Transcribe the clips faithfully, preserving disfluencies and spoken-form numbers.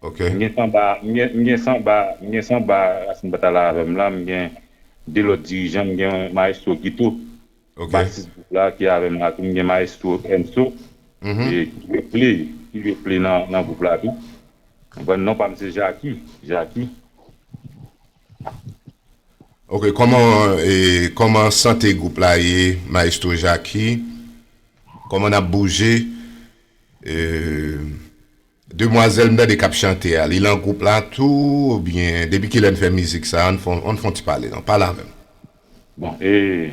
Ok. M gen sanba, m gen, m gen sanba, m gen sanba Rasin Batala avè m la, m gen de lòt dirijan, m gen Maestro Guito, ok, basis gwoup la ki avè m la tou, m gen Maestro Enso, mhm, e ki reple, ki reple nan, nan gwoup la tou. Bon, non pa m se Jackie, Jackie. Ok, kòman, e, kòman sante gwoup la ye, Maestro Jackie? Kòman n ap bouje? E, demwazèl m tande k ap chante a, li nan gwoup la tou, oubyen depi kilè n fè mizik sa, ann fè, ann fè yon ti pale non, pale avè m. Bon, e,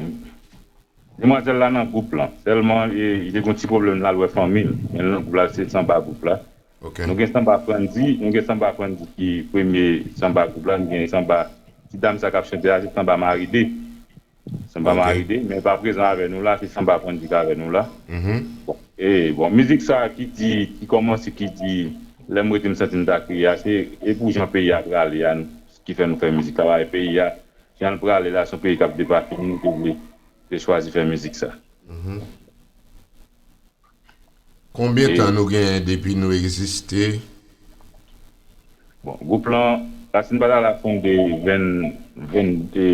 demwazèl la nan gwoup lan, sèlman e, li te gen yon ti pwoblèm, l al wè fanmi l, men l nan gwoup la, se sanba gwoup la. Ok. Nou gen sanba Frandy, nou gen sanba Frandy ki premye sanba gwoup la, nou gen sanba, ti dam sa k ap chante a, se sanba Maride. Sanba, ok, Maride, men pa prezan avè nou la, se sanba Frandy k avè nou la. Mhm. Bon, e, bon, mizik sa ki di, ki kòmanse, ki di, lè m rete m santi m ta kriye a, se, e pou jan peyi a prale a, nou, ki fè nou fè mizik la, paske peyi a, jan l prale la, se yon peyi k ap depafini, nou te vle, te chwazi fè mizik sa. Mhm. Konbyen tan nou genyen depi nou egziste? Bon, gwoup lan, Rasin Batala fonde ven, ven, e,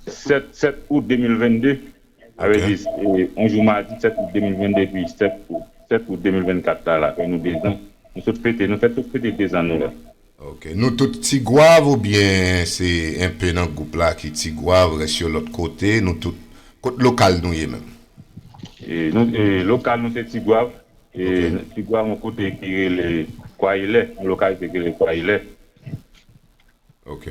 sèt, sèt out de mil venn de. Sa vle di, e, yon jou madi, sèt out de mil venn de, epi sèt out, sèt out de mil vennkat la, la fè nou dezan. Nou sot fete, nou fèt sot fete dezan nou la. Ok. Nou tout Tigwav oubyen se enpe nan gwoup la ki Tigwav, rès yo lòt kote? Nou tout, kot lokal nou ye menm? E, nou, e, lokal nou se Tigwav. E, ok, Tigwav yon kote ki rele Kwayilè, yon lokalite ki rele Kwayilè. Ok.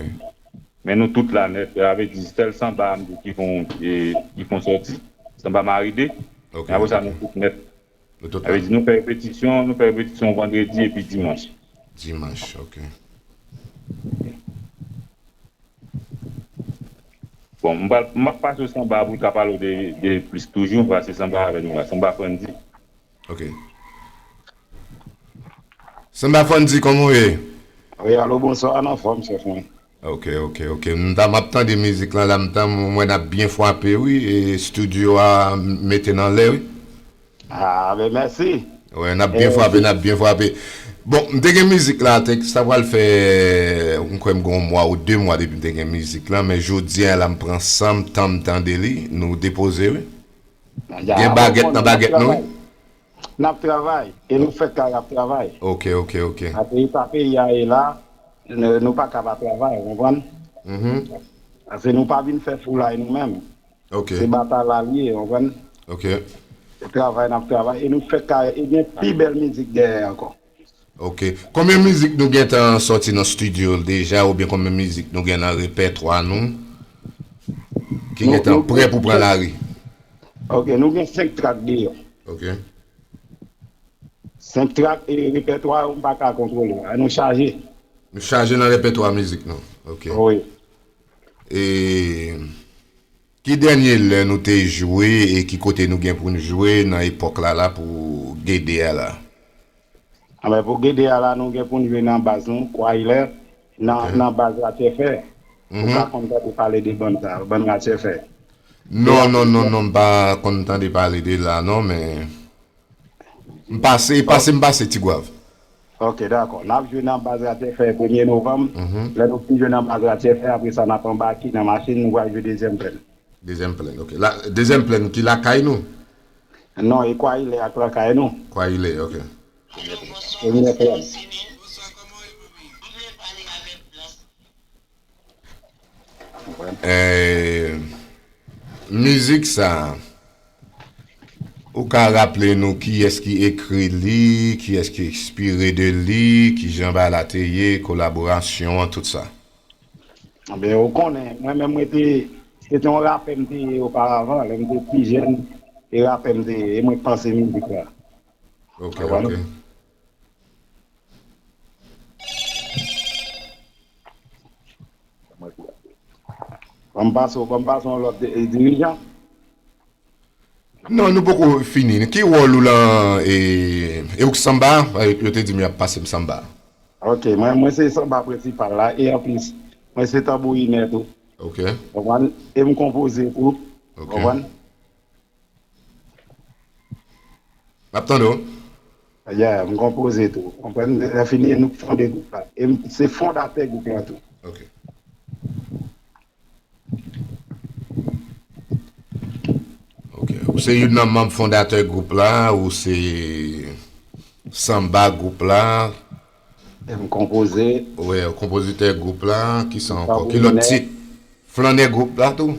Men nou tout la nèt, sa vle di sèl sanba m di ki fon, e, ki fon sòti, sanba Maride. Ok, men apre sa, ok, nou tout nèt. Nou tout la. Sa vle di nou fè repetisyon, nou fè repetisyon vandredi epi dimanch. Dimanch, ok. Bon, m pral, m ap pase w sanba pou l ka pale w de, de plis toujou, paske sanba avè nou la, sanba Frandy. Ok. Sanba Frandy, kòman w ye? Wi, alo, bonswa, n anfòm, chèf mwen. Ok, ok, ok. M ta, m ap tande mizik lan la, m ta, m wè n ap byen frape, wi, e estidyo a mete nan lè, wi. Ah, ben, mèsi. Wè, n ap byen frape, n ap byen frape. Bon, m te gen mizik la, te, sa pral fè, m kwè m gen yon mwa ou de mwa depi m te gen mizik lan, men jodi a la m pran san m, tan m tande li, nou depoze, wi. Gen bagèt nan bagèt nou, wi. N ap travay, e nou fèk kay ap travay. Ok, ok, ok. Paske e pa peyi a ye la, nou, nou pa ka pa travay, ou konprann? Mhm. Paske nou pa vin fè foulay nou menm. Ok. Se batay la l ye, ou konprann? Ok. Se travay n ap travay, e nou fèk kay, e gen pi bèl mizik dèyè ankò. Ok. Konbyen mizik nou gentan sòti nan estidyo deja, oubyen konbyen mizik nou gen nan repètwa nou ki gentan prè pou pran lari? Ok, nou gen senk trak deyò. Ok. Senk trak e repètwa, m pa ka kontwole. A, nou chaje. Nou chaje nan repètwa mizik nou. Ok. Wi. E ki dènye lè nou te jwe e ki kote nou gen pou n jwe nan epòk la, la pou Gede a la? Anben, pou Gede a la, nou gen pou n jwe nan baz nou, Kwayilè, nan, ok, nan baz Ratchèfè. Ou ka konn tande pale de bann sa, bann Ratchèfè. Non, non, non, non, m pa konn tande pale de la, non, men m pase, pase, m pase Tigwav. Ok, dakò. N ap jwe nan baz Ratchèfè premye novanm. Mhm. Lè nou fin jwe nan baz Ratchèfè, apre sa, n ap anbake nan machin, nou pral jwe Dezyèm Plèn. Dezyèm Plèn, ok. La, Dezyèm Plèn ki lakay nou? Non, e Kwayilè ak lakay nou. Kwayilè, ok. Premye Plèn. Eh, mizik sa, ou ka raple nou kiyès ki ekri li, kiyès ki enspire de li, kijan bagay la te ye, kolaborasyon an, tout sa? Anben, ou konnen, mwen menm, mwen te, se te yon rapè m te ye oparavan, lè m te pi jèn, e rapè m te ye, e mwen k panse mizik la. Ok, ok. Ban m pase w, ban m pase w yon lòt di-, dirijan. Non, nou poko fini. Ki wòl ou lan, e, e ou k sanba? Yo te di m y ap pase m sanba. Ok, mwen, mwen se sanba prensipal la, e anplis, mwen se tanbourinè tou. Ok. Konprann? E m konpoze tou. Ok. Konprann? M ap tande w. Yeah, m konpoze tou. Konprann? Lè fini, nou fonde gwoup la. E m se fondatè gwoup la tou. Ok. Ok. Ou se youn nan manm fondatè gwoup la, ou se sanba gwoup la, E m konpoze. Wi, konpozitè gwoup la, ki sa ankò? Ki lòt tit? Flannè gwoup la tou?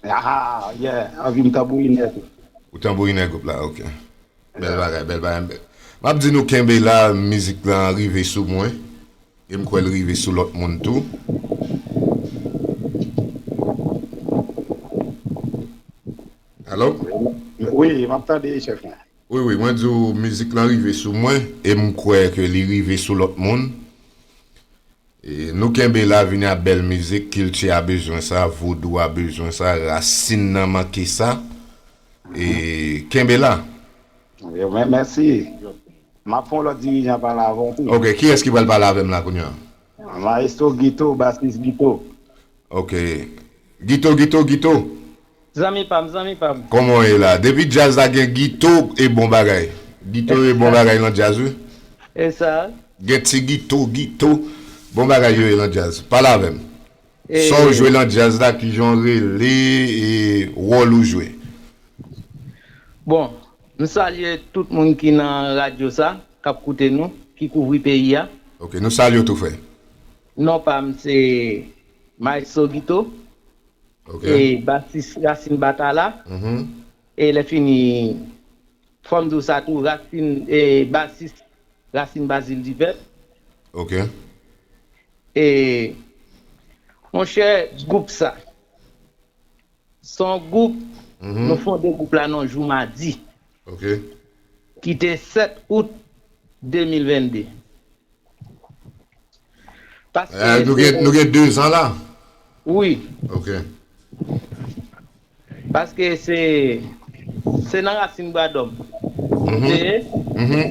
Ah, yeah, anvi m tanbourinè tou. Ou tanbourinè gwoup la, ok. Bèl bagay, bèl bagay. M ap di nou kenbe la, mizik lan rive sou mwen. E m kwè l rive sou lòt moun tou. Alo? Wi, m ap tande, chèf mwen. Wi, wi, mwen di w mizik lan rive sou mwen e m kwè ke li rive sou lòt moun. E nou kenbe la, vini ak bèl mizik, kilti a bezwen sa, vodou a bezwen sa, rasin nan manke sa. E kenbe la. Mèsi. M ap fè yon lòt dirijan pale avè w tou. Ok, kiyès ki pral pale avè m la kounye a? Maestro Guito, basis Guito. Ok. Guito, Guito, Guito. Zanmi pa m, zanmi pa m. Kòman w ye la? Depi djaz la gen Guito e bon bagay. Guito e bon bagay nan djaz, wi. E sa? Gen ti Guito, Guito. Bon bagay yo ye nan djaz. Pale avè m. Sa w jwe nan djaz la, kijan w rele e wòl ou jwe? Bon, m salye tout moun ki nan radyo sa, k ap koute nou, ki kouvri peyi a. Ok, nou salye w tou, frè. Non pa m se Maestro Guito, Ok. e basis Rasin Batala, Mhm. e lè fini, fò m di w sa tou, Rasin, e basis Rasin Bazil Divèt. Ok. E, monchè, gwoup sa, se yon gwoup, Mhm. nou fonde gwoup la nan jou madi, Ok. ki te sèt out de mil venn de. Paske Eh, nou gen, nou gen de zan la. Wi, Ok. paske se, se nan Rasin Bradòm. Mhm. Se, Mhm.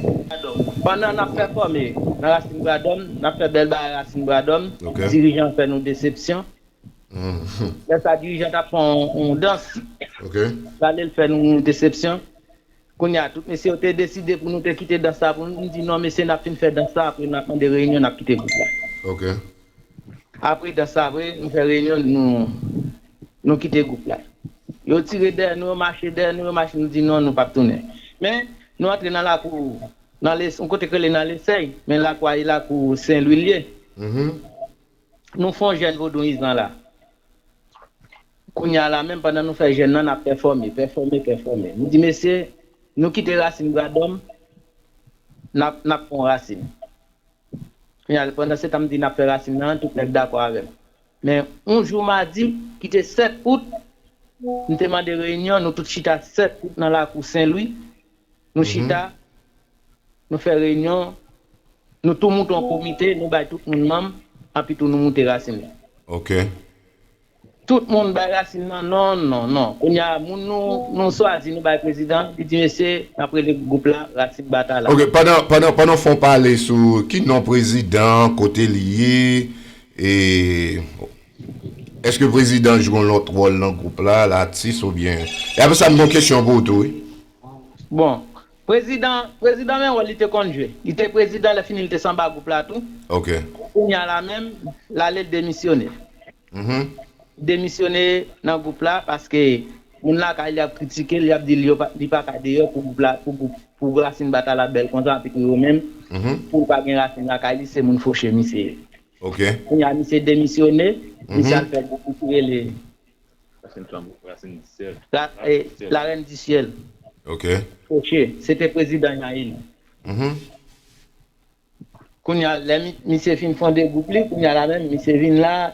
pandan n ap pèfòme nan Rasin Bradòm, n ap fè bèl bagay Rasin Bradòm, Ok. Dirijan fè nou desepsyon. Mhm. Lè sa dirijan t ap fè yon, yon dans, Ok. l ale l fè nou desepsyon. Kounye a, tout mesye yo te deside pou nou te kite dans la pou nou. M di non, mesye, n ap fin fè dans la, apre n ap mande reyinyon, n ap kite gwoup la. Ok. Apre dans la, apre nou fè reyinyon, nou, nou kite gwoup la. Yo tire dèyè nou, yo mache dèyè nou, yo mache, nou di non, nou p ap tounen. Men, nou antre nan lakou, nan les, yon kote k rele nan Lesèy, men lakou a, e lakou Sen Lwi l ye. Mhm. Nou fè yon jèn vodouyizan la. Kounye a la menm, pandan nou fè jèn nan, n ap pèfòme, pèfòme, pèfòme. Nou di, mesye, nou kite Rasin Bradòm, n ap, n ap fè yon rasin. Kounye a, pandan se tan m di n ap fè rasin nan, tout nèg dakò avè m. Men, yon jou madi, ki te sèt out, m te mande reyinyon, nou tout chita sèt out nan lakou Sen Lwi. Nou chita, nou fè reyinyon, nou tou moute yon komite, nou bay tout moun manm, anpi tou nou moute rasin nan. Ok. Tout moun bay rasin nan, non, non, non. Kounye a, moun nou, nou swazi, nou bay prezidan, li di, mesye, n ap rele gwoup la Rasin Batala. Ok, pandan, pandan, pandan fon pale sou ki non prezidan, kote li ye, e èske prezidan jwe yon lòt wòl nan gwoup la, latis oubyen. E apre sa, m gen yon kesyon pou ou tou, wi. Bon, prezidan, prezidan men wòl li te konn jwe. Li te prezidan, lè fini li te sanba gwoup la tou. Ok. Kounye a la menm, l ale l demisyone. Mhm. Demisyone nan gwoup la paske moun lakay li ap kritike l, li ap di li yo pa, li pa ka deyò pou gwoup la, pou gwoup, pou Rasin Batala bèl konsa, anpi tou yo menm, Mhm. pou l pa gen rasin lakay li, se moun foche misye ye. Ok. Kounye a misye demisyone, misye Mhm. al fè gwoup li ki rele Rasin flanbo, rasin syèl. la, eh, Larèn di Syèl. Ok. Foche, se te prezidan Yayil. Mhm. Kounye a, lè mi- misye fin fonde gwoup li, kounye a la menm, misye vin la,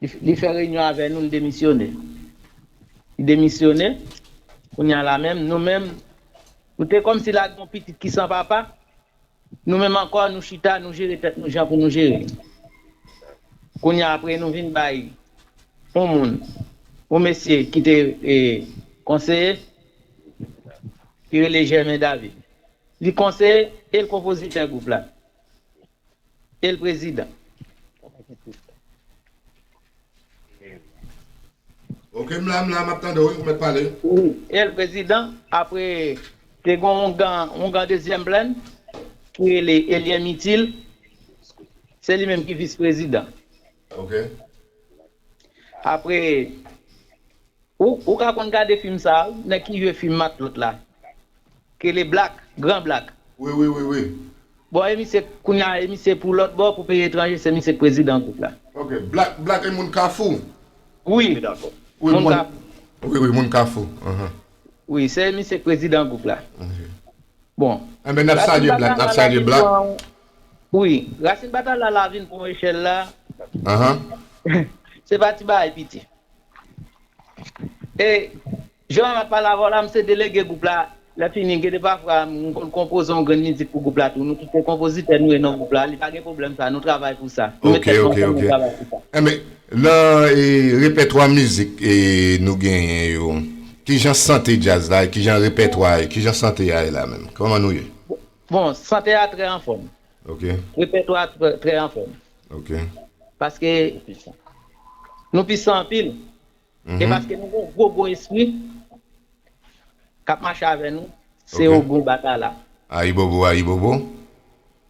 li, li fè reyinyon avè nou, li demisyone. Li demisyone, kounye a la menm, nou menm, nou te kòmsi lage yon pitit ki san papa, nou menm ankò, nou chita, nou jere tèt nou jan pou nou jere. Kounye a, apre, nou vin bay yon moun, yon mesye ki te e, konseye, ki rele Jèmen David. Li konseye e l konpozitè gwoup la. E l prezidan. Ok, m la, m la, m ap tande w, wi, ou mèt pale. E l prezidan, apre, te gen yon ougan, yon ougan dezyèm plèn, ki rele Elien Mitil, se li menm ki vis prezidan. Ok. Apre, ou, ou ka konn gade fim sa a, nèg ki jwe fim ak lòt la. Ki rele Black, Gran Black. Wi, wi, wi, wi. Bon, e misye, kounye a, e misye pou lòt bò, pou peyi etranje, se misye k prezidan gwoup la. Ok, Black, Black e moun Kafou. Wi, Wi, moun moun, ka, wi, wi, moun Kafou. Ahan. Wi, se misye k prezidan gwoup la. Ok. Bon, Enben, n ap salye Black, n ap salye Black. Wi, Rasin Batala la vin pran echèl la, Ahan. se pa ti bagay piti. E, jan m ap pale avè w la, m se delege gwoup la. Lè fini, gen de pafwa, m konn konpoze yon grenn mizik pou gwoup la tou. Nou tout se konpozitè, nou ye nan gwoup la. Li pa gen pwoblèm sa, nou travay pou sa. Nou met Ok, tèt nou ok, ansanm, nou ok. travay pou sa. Enben, nan e, repètwa mizik e, nou genyen yo, kijan sante djaz la, kijan repètwa, kijan sante a ye la menm? Kòman nou ye? Bon, sante a trè anfòm. Ok, Repètwa trè, trè anfòm. ok. Paske nou pisan anpil. E Mhm. paske nou gen yon gwo, gwo espri k ap mache avè nou, se Ok. Ogun Batala. Ayibobo, ayibobo.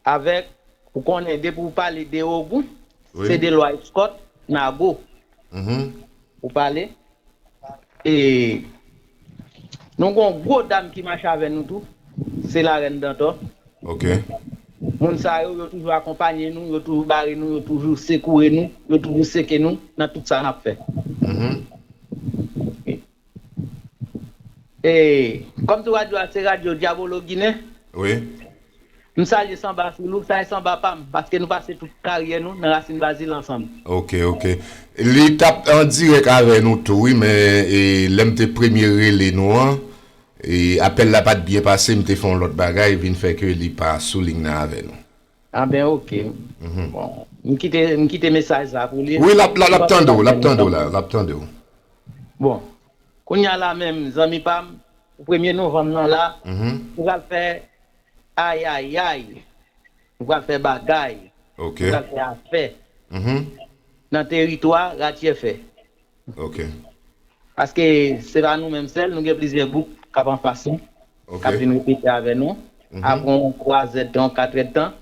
Avèk, ou konnen, depi ou pale de Ogun, Wi. se de Lwa Eskòt, Nago. Mhm. Ou pale. E nou gen yon gwo dam ki mache avè nou tou. Se Larèn Dantò. Ok. Moun sa yo, yo toujou akonpanye nou, yo toujou bare nou, yo toujou sekoure nou, yo toujou seke nou nan tout sa n ap fè. Mhm. E kòm tou radyo a se radyo Diabolo Ginen, Wi. m salye Sanba Soulou, sa e Sanba pa m, paske nou pase tout karyè nou nan Rasin Bazil ansanm. Ok, ok. Li t ap an dirèk avè nou tou, wi, men e, lè m te premye rele nou an, e, apèl la pa t byen pase, m te fè yon lòt bagay, vin fè ke li pa sou liy nan avè nou. A ben, ok. Mhm. Bon, m kite, m kite mesaj sa pou li. Wi, l ap, l ap, l ap tande w, l ap tande w la, l ap tande w. Bon, kounye a la menm, zanmi pa m, pou premye novanm nan la, Mhm. nou pral fè ayayay, nou pral fè bagay, Ok. nou pral fè afè Mhm. nan teritwa Ratyèfè. Ok. Paske se pa nou menm sèl, nou gen plizyè gwoup k ap anfas nou, Ok. k ap vin repete avè nou. Mhm. Apre yon twa zèdtan, yon kat èdtan,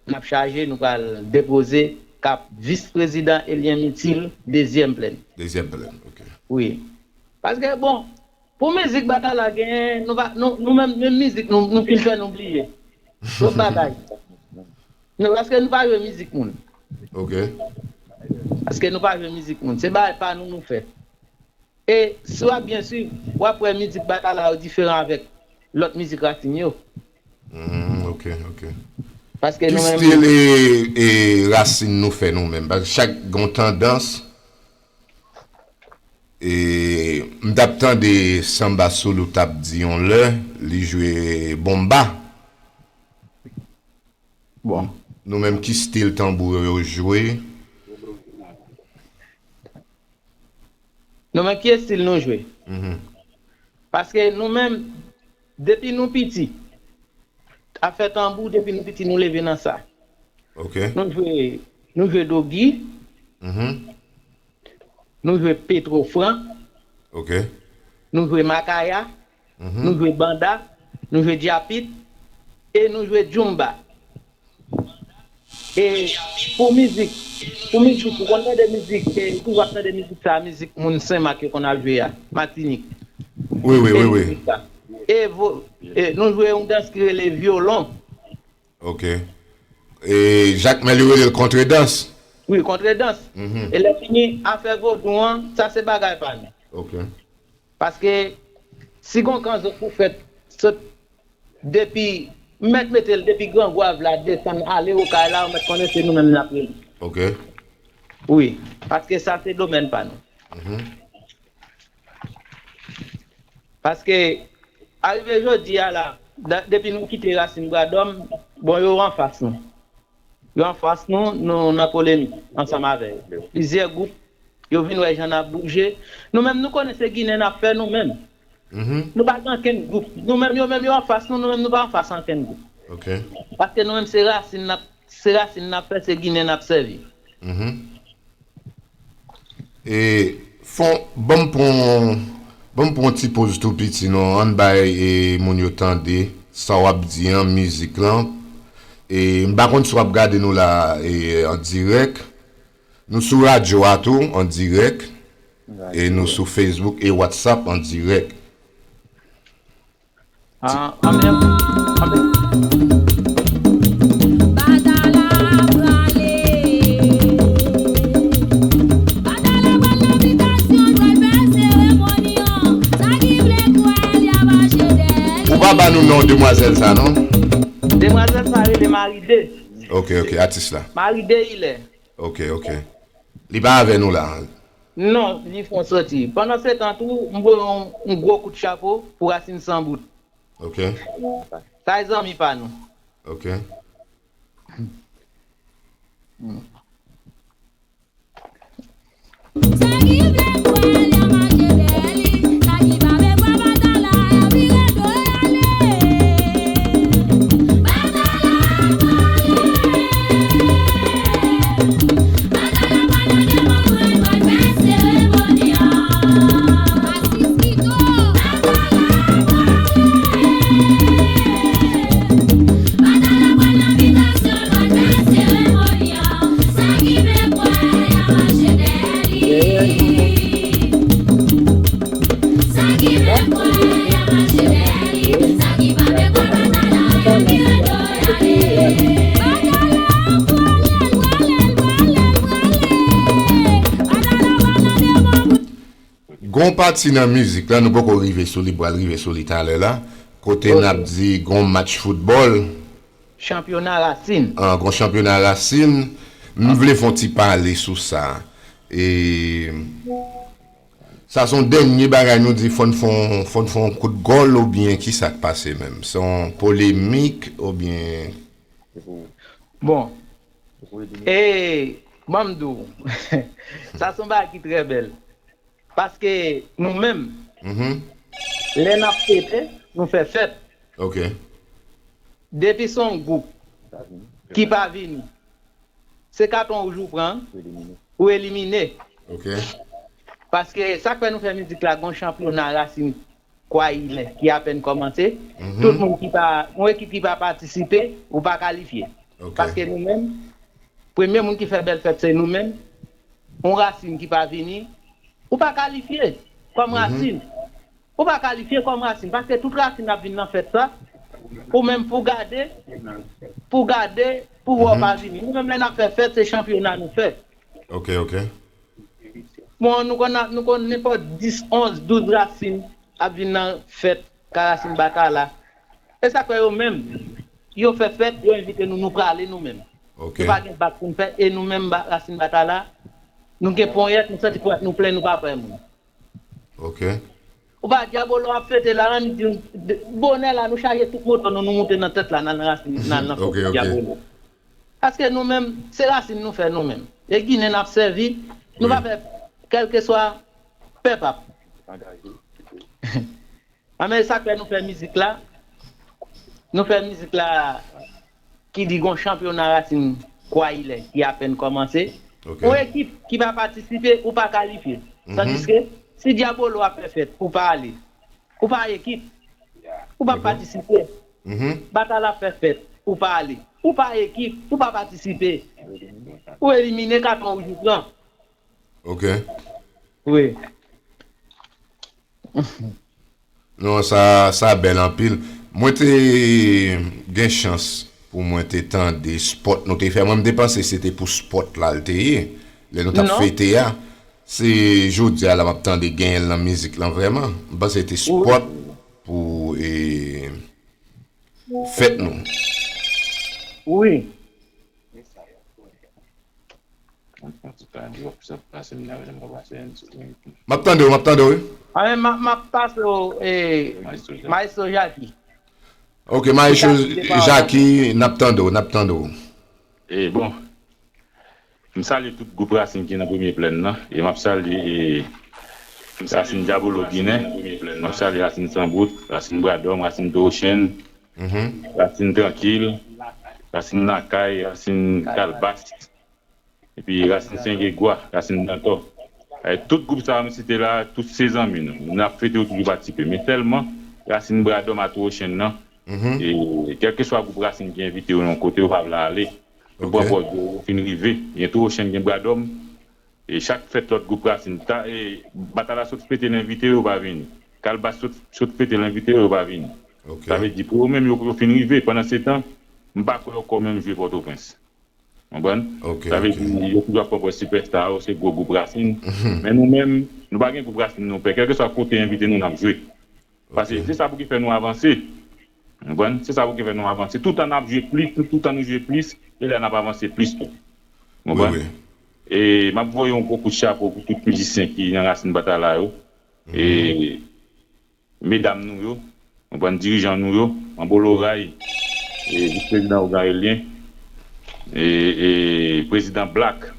n ap chaje, nou pral depoze kap vis prezidan Elien Mitil, dezyèm plèn. Dezyèm plèn, ok. Wi. Paske, bon, pou mizik Batala genyen, nou pa, nou, nou menm, menm mizik, nou, nou fin fè nou bliye. Tout bagay. Nou, paske nou pa jwe mizik moun. Ok. Paske nou pa jwe mizik moun. Se bagay pa nou nou fè. E si w ap byen swiv, w ap wè mizik Batala yo diferan avèk lòt mizik rasin yo. Mm, ok, ok. Paske Ki nou menm, stil e, e rasin nou fè nou menm? Paske chak gon tandans, e, m t ap tande Sanba Soulou t ap di yon lè, li jwe bonba. Bon. Nou menm ki stil tanbou yo jwe? Nou menm ki estil nou jwe? Mhm. Paske nou menm, depi nou piti, afè tanbou, depi nou piti, nou leve nan sa. Ok. Nou jwe, nou jwe dogi, Mhm. nou jwe petrofran, Ok. nou jwe makaya, Mhm. nou jwe banda, nou jwe djapit, e nou jwe djoumba. E pou mizik, pou mizik, ou konn tande mizik, e ou ap tande mizik sa, mizik moun Senmak yo konn ap jwe a, Matinik. Wi, wi, E wi, wi. mizik sa. E vo, e nou jwe yon dans ki rele vyolon. Ok. E Jakmèl yo rele l kontredans. Wi, kontredans. Mhm. E lè fini, afè vodou an, sa se bagay pa nou. Ok. Paske si gon kanzo pou fèt, sot depi, m mèt mete l depi Gran Gwav la, desann ale Okay la, ou mèt konnen se nou menm n ap rele. Ok. Wi, paske sa se domèn pa nou. Mhm. Paske, arive jodi a la, da- depi nou kite Rasin Bradòm, bon, yo anfas nou. Yo anfas nou, nou nan polemik ansanm avè yo. Plizyè gwoup, yo vin wè jan n ap bouje. Nou menm, nou konnen se Ginen n ap fè nou menm. Mhm. Nou pa gen ankenn gwoup. Nou menm, yo menm, yo anfas nou, nou menm, nou pa anfas ankenn gwoup. Ok. Paske nou menm, se rasin n ap, se rasin n ap fè, se Ginen n ap sèvi. Mhm. E fon, ban m pran, ban m pran ti poz tou piti non, ann bay e, moun yo tande sa w ap di an, mizik lan. E m pa konn si w ap gade nou la e, an dirèk. Nou sou radyo a tou, an dirèk. E nou sou Facebook e WhatsApp an dirèk. Ah, anmède. Anmède. Batala prale. Batala pral nan bitasyon, pral fè seremoni an. Sa ki vle kwè l, y a mache dèyè li. Ou pa ba nou non demwazèl sa, non? Demwazèl sa rele Marie de. Ok, ok, atis la. Marie de Hilaire. Ok, ok. Li pa avè nou la. Non, li fon soti. Pandan se tan tou, m voye yon, yon gwo kout chapo pou Rasin San Bout. Ok. Sa e zanmi pa nou. Ok. Sa ki vle kwè l, y a mache dèyè li. Sa ki pa vle kwè Batala, y a vire do y ale. Batala prale. Batala pral nan devan mwen, pral fè seremoni an. Rasis Kito. Batala prale. Batala pral nan bitasyon, pral fè seremoni an. Sa ki vle kwè, y a mache dèyè li. Sa ki vle kwè, y a mache dèyè li. Sa ki pa vle kwè, Batala, y a vire do y ale. Batala prale, prale, prale, prale. Batala pral nan devan mwen. Gon pati nan mizik la, nou poko rive sou li, pral rive sou li talè la. Kote n ap di gon match foutbòl. Chanpyona Rasin. Ah, gon chanpyona Rasin. M vle fè yon ti pale sou sa. E sa se yon dènye bagay nou di fò n fè yon, fò n fè yon kout gòl oubyen ki sa k pase menm? Se yon polemik oubyen? Bon. E, ban m di w, sa se yon bagay ki trè bèl. Paske nou menm, lè n ap fete, nou fè fèt. Ok. Depi se yon gwoup ki pa vini, se katon wouj ou pran, ou elimine. Ok. Paske sa k fè nou fè mizik la, gon chanpyona Rasin Kwayilè ki apèn kòmanse. Tout moun ki pa, yon ekip ki pa patisipe, ou pa kalifye. Ok. Paske nou menm, premye moun ki fè bèl fèt se nou menm. Yon Rasin ki pa vini, ou pa kalifye kòm Rasin. Ou pa kalifye kòm Rasin, paske tout Rasin ap vin nan fèt sa. Ou menm pou gade, pou gade, pou wè w pa vini. Nou menm lè n ap fè fèt, se chanpyona nou fè. Ok, ok. Bon, nou konn, nou konn nenpòt dis, onz, douz Rasin ap vin nan fèt ka Rasin Batala. E sa k fè yo menm, yo fè fèt, yo envite nou, nou prale nou menm. Ok. Nou pa gen bak pou n fè, e nou menm ba, Rasin Batala, nou gen ponyèt, nou santi ponyèt nou plen, nou pa pè moun. Ok. Ou pa Dyabolo ap fete la, ann di, bonè la, nou chaje tout moto nou, nou moute nan tèt la, n al nan Rasin, n al nan fòs Dyabolo. Paske nou menm, se Rasin nou fè nou menm. E Ginen n ap sèvi, nou pa fè kèlkeswa pèp ap. Anben, sa k fè nou fè mizik la, nou fè mizik la ki di gon chanpyona Rasin Kwayilè ki apèn kòmanse. Ok. Yon ekip ki pa patisipe, ou pa kalifye. Tandiske, si Dyabolo ap fè fèt, ou pa ale. Ou pa ekip. Ou pa patisipe. Batala ap fè fèt, ou pa ale. Ou pa ekip, ou pa patisipe. Ou elimine, katon wouj ou pran. Ok. Wi. Non, sa, sa bèl anpil. Mwen te gen chans pou mwen te tande spòt nou te fè. Mwen, m te panse se te pou spòt la l te ye. Lè nou t ap fete a, se jodi a la m ap tande genyen l nan mizik lan vrèman. M panse se te spòt pou, e, fèt nou. Wi. M ap tande w, m ap tande w, wi. A, men m ap, m ap pase w, e, Maestro Jackie. Ok, Maestro Jackie, n ap tande w, n ap tande w. E, bon, m salye tout gwoup Rasin ki nan Premye Plèn nan. E m ap salye, e, Rasin Dyabolo Ginen. M ap salye Rasin Sanbout, Rasin Bradòm, Rasin Towochen, Rasin Trankil, Rasin Lakay, Rasin Kalbas. Epi Rasin Sengyegwa, Rasin Dantò. E tout gwoup sa a m site la, tout se zanmi nou. N ap fete yo toujou patisipe. Men sèlman, Rasin Bradòm a Towochen nan, Mhm. E kèlkeswa gwoup Rasin ki envite yo nan yon kote, yo pa vle ale. Yo pran pòz yo, yo fin rive. Byen tou, Ochenn gen bradòm. E chak fèt lòt gwoup Rasin. Ta, e, Batala sot fete l envite yo, yo pa vini. Kalbas sot, sot fete l envite yo, yo pa vini. Sa vle di, pou yo menm, yo, yo fin rive. Pandan se tan, m pa kwè yo ankò menm jwe Pòtoprens. Konprann? Sa vle di, yo toujou ap pran pòz sipèsta yo, se gwo gwoup Rasin. Men nou menm, nou pa gen gwoup Rasin nou pè. Kèlkeswa kote envite nou, n ap jwe. Paske se sa pou ki fè nou avanse. Konprann? Se sa pou ki fè nou avanse. Toutan n ap jwe plis, toutan nou jwe plis, se lè n ap avanse plis tou. Konprann? E m ap voye yon gwo kout chapo pou tout mizisyen ki nan Rasin Batala yo. E medam nou yo, konprann, dirijan nou yo, Manbo Loray, e vis prezidan Ogan Elyen, e, e prezidan Black,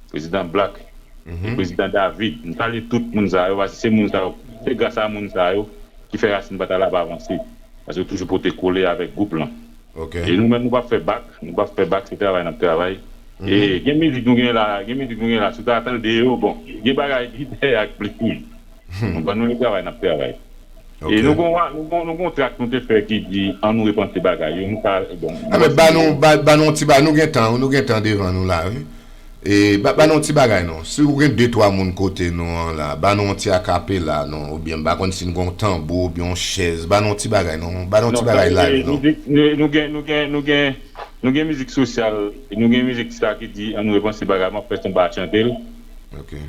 prezidan Black, e prezidan David. M salye tout moun sa yo, paske se moun sa yo, se gras a moun sa yo ki fè Rasin Batala ap avanse. Paske yo toujou pote kole avèk gwoup lan. E nou menm, nou p ap fè bak, nou p ap fè bak, se travay n ap travay. E gen mizik nou gen la, gen mizik nou gen la, si w ta tande yo, bon, gen bagay ki dèyè ak plis wi. Konprann, nou travay, n ap travay. E nou gon, nou gon, nou gon trak nou te fè ki di, "An nou repanse bagay yo." Nou ka, bon, ah, men ba nou, ba, ba nou ti bagay, nou gen tan, nou gen tan devan nou la, wi. E ba, ba nou ti bagay non. Si ou gen de twa moun kote nou an la, ba nou ti akapela non, oubyen m pa konn si nou gon tanbou, oubyen yon chèz, ba nou ti bagay non, ba nou ti bagay live non. Nou gen, nou gen, nou gen, nou gen mizik sosyal, nou gen mizik sa ki di, "An nou repanse bagay," m ap fè sanba chante l.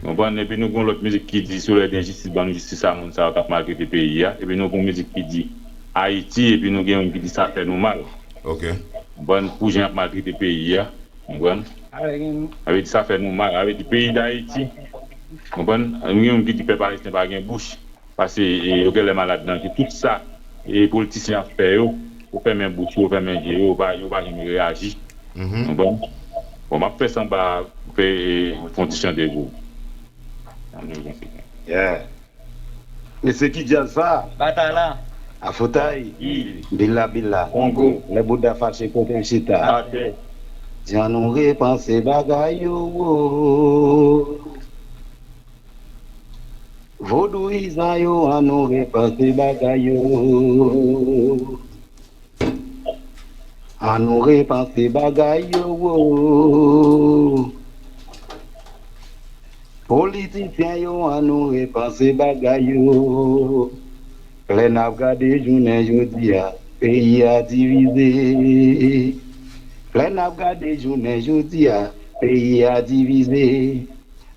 Konprann? Epi nou gen lòt mizik ki di, "Solèy de jistis, ban nou jistis a moun sa yo k ap maltrete peyi a." Epi nou gen mizik ki di, "Ayiti," epi nou gen youn ki di, "Sa fè nou mal." Konprann? Pou jan y ap maltrete peyi a. Konprann? Sa vle di, "Sa fè nou mal." Sa vle di, peyi Dayiti. Konprann? Nou gen youn ki di, "Pèp ayisyen pa gen bouch." Paske, e, yo genlè malad nan je. Tout sa, e, politisyen ap fè yo, yo fèmen bouch yo, yo fèmen je yo, yo pa, yo pa janm reyaji. Konprann? Bon, m ap fè sanba, fè, e, fè yon ti chante pou ou. Yeah. Mesye, ki djaz sa? Batala. Afotay. Bila bila. Kongo. Lè bouda fache, kote l chita? Atè. Di an nou repanse bagay yo. Vodouyizan yo, an nou repanse bagay yo. An nou repanse bagay yo. Politisyen yo, an nou repanse bagay yo. Lè n ap gade jounen jodi a, peyi a divize. Lè n ap gade jounen jodi a, peyi a divize.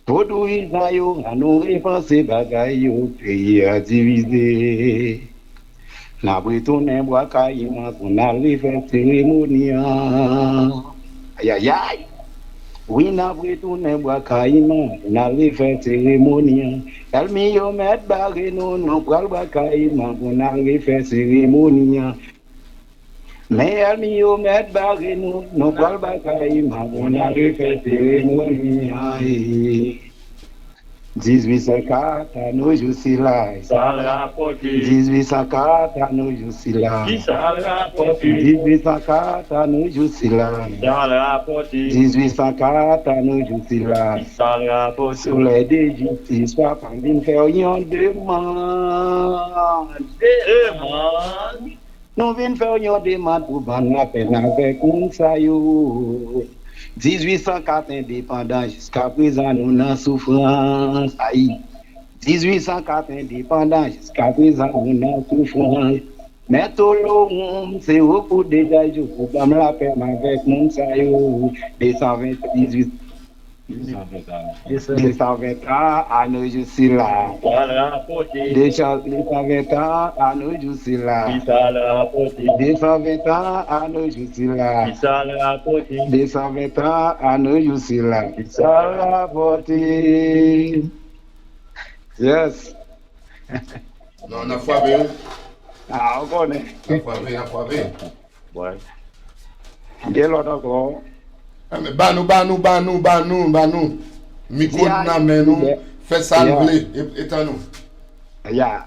Vodouyizan yo, an nou repanse bagay yo, peyi a divize. N ap retounen Bwa Kayiman pou n al refè seremoni an. Ayayay! Wi, n ap retounen Bwa Kayiman pou n al refè seremoni an. Èlmi yo mèt bare nou, nou pral Bwa Kayiman pou n al refè seremoni an. Men èlmi yo mèt bare nou, nou pral Bwa Kayiman pou n al refè seremoni an. Dizuit san kat a nos jours c'est là. Sa rapòte. Dizuit san kat a nos jours c'est là. Ki sa rapòte? Dizuit san kat a nos jours c'est là. Sa rapòte. Dizuit san kat a nos jours c'est là. Ki sa rapòte? Solèy de jistis, papa m vin fè w yon demann. Demann. Nou vin fè w yon demann pou ban n lapè avèk moun sa yo. Dizuit san kat endepandan, jiskaprezan nou nan soufrans. Ayi. Dizuit san kat endepandan, jiskaprezan nou nan soufrans. Mèt Olowonm, se ou pou deja jou pou ban m lapè avèk moun sa yo. De san ven, dizuit. Deux cent vingt ans à nos jours c'est là. Deux cent, deux cent vingt ans à nos jours c'est là. Deux cent vingt ans à nos jours c'est là. Deux cent vingt ans à nos jours c'est là. Sa rapòte. Yes. Non, n ap frape wi. Ah, ou konnen. N ap frape, n ap frape. Gen lòt ankò. Ba nou, ba nou, ba nou, ba nou, ba nou. Mikwo nou nan men nou. Fè sa n vle. E, e tan nou. Ya.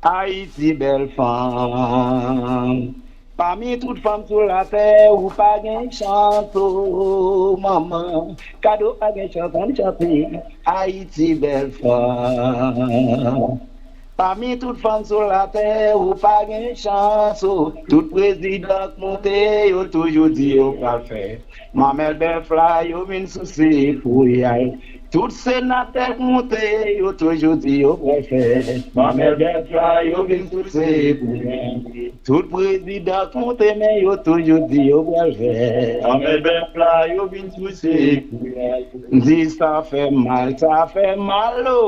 Ayiti bèl fanm. Pami tout fanm sou latè, ou pa gen chans, o manman. Kado pa gen chans, ann chante. Ayiti bèl fanm. Pami tout fanm sou latè, ou pa gen chans, o. Tout prezidan k monte, yo toujou di yo pral fè. Manmèl bèf la, yo vin souse pou y al. Tout senatè k monte, yo toujou di yo pral fè. Manmèl bèf la, yo vin souse pou y al. Tout prezidan k monte, men yo toujou di yo pral fè. Manmèl bèf la, yo vin souse pou y al. M di sa fè mal, sa fè mal, o.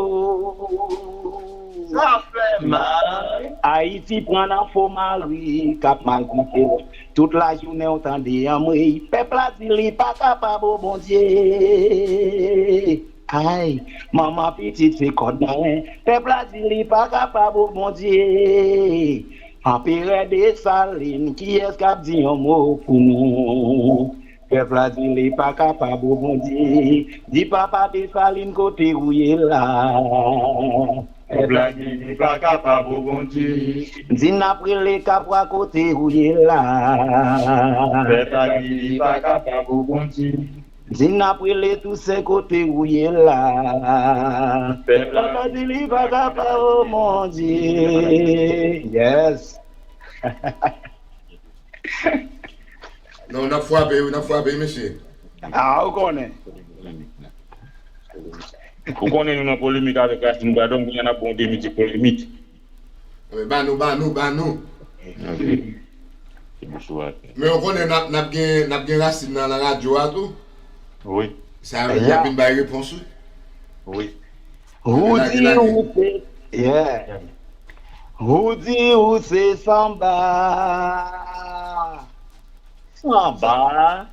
Sa fè mal. Ayiti pran nan fo mari k ap maltrete l. Tout lajounen w tande anmwey. Pèp la di li pa kapab, o Bondye. Ay, manman pitit se kòd nan ren. Pèp la di li pa kapab, o Bondye. Anperè Desalin, kiyès k ap di yon mo pou nou? Pèp la di li pa kapab, o Bondye. Di papa Desalin kote ou ye la. Pèp la di li pa kapab, o Bondye. Di n ap rele Kapwa kote ou ye la. Pèp la di li pa kapab, o Bondye. Di n ap rele Tousen kote ou ye la. Pèp la di li pa kapab, o Bondye. Yes. Non, n ap frape, wi, n ap frape, mesye. Ah, ou konnen. Ou konnen nou nan polemik avèk Racine Bradon, kounye a n ap ba w de minit polemik. Men ba nou, ba nou, ba nou. Ok. Se bouch ou atè. Men ou konnen n ap, n ap gen, n ap gen Racine nan, nan radyo a tou. Wi. Sa vle di y ap vin bay repons, wi. Wi. Ou di ou se, yeah. Ou di ou se sanba. Sanba.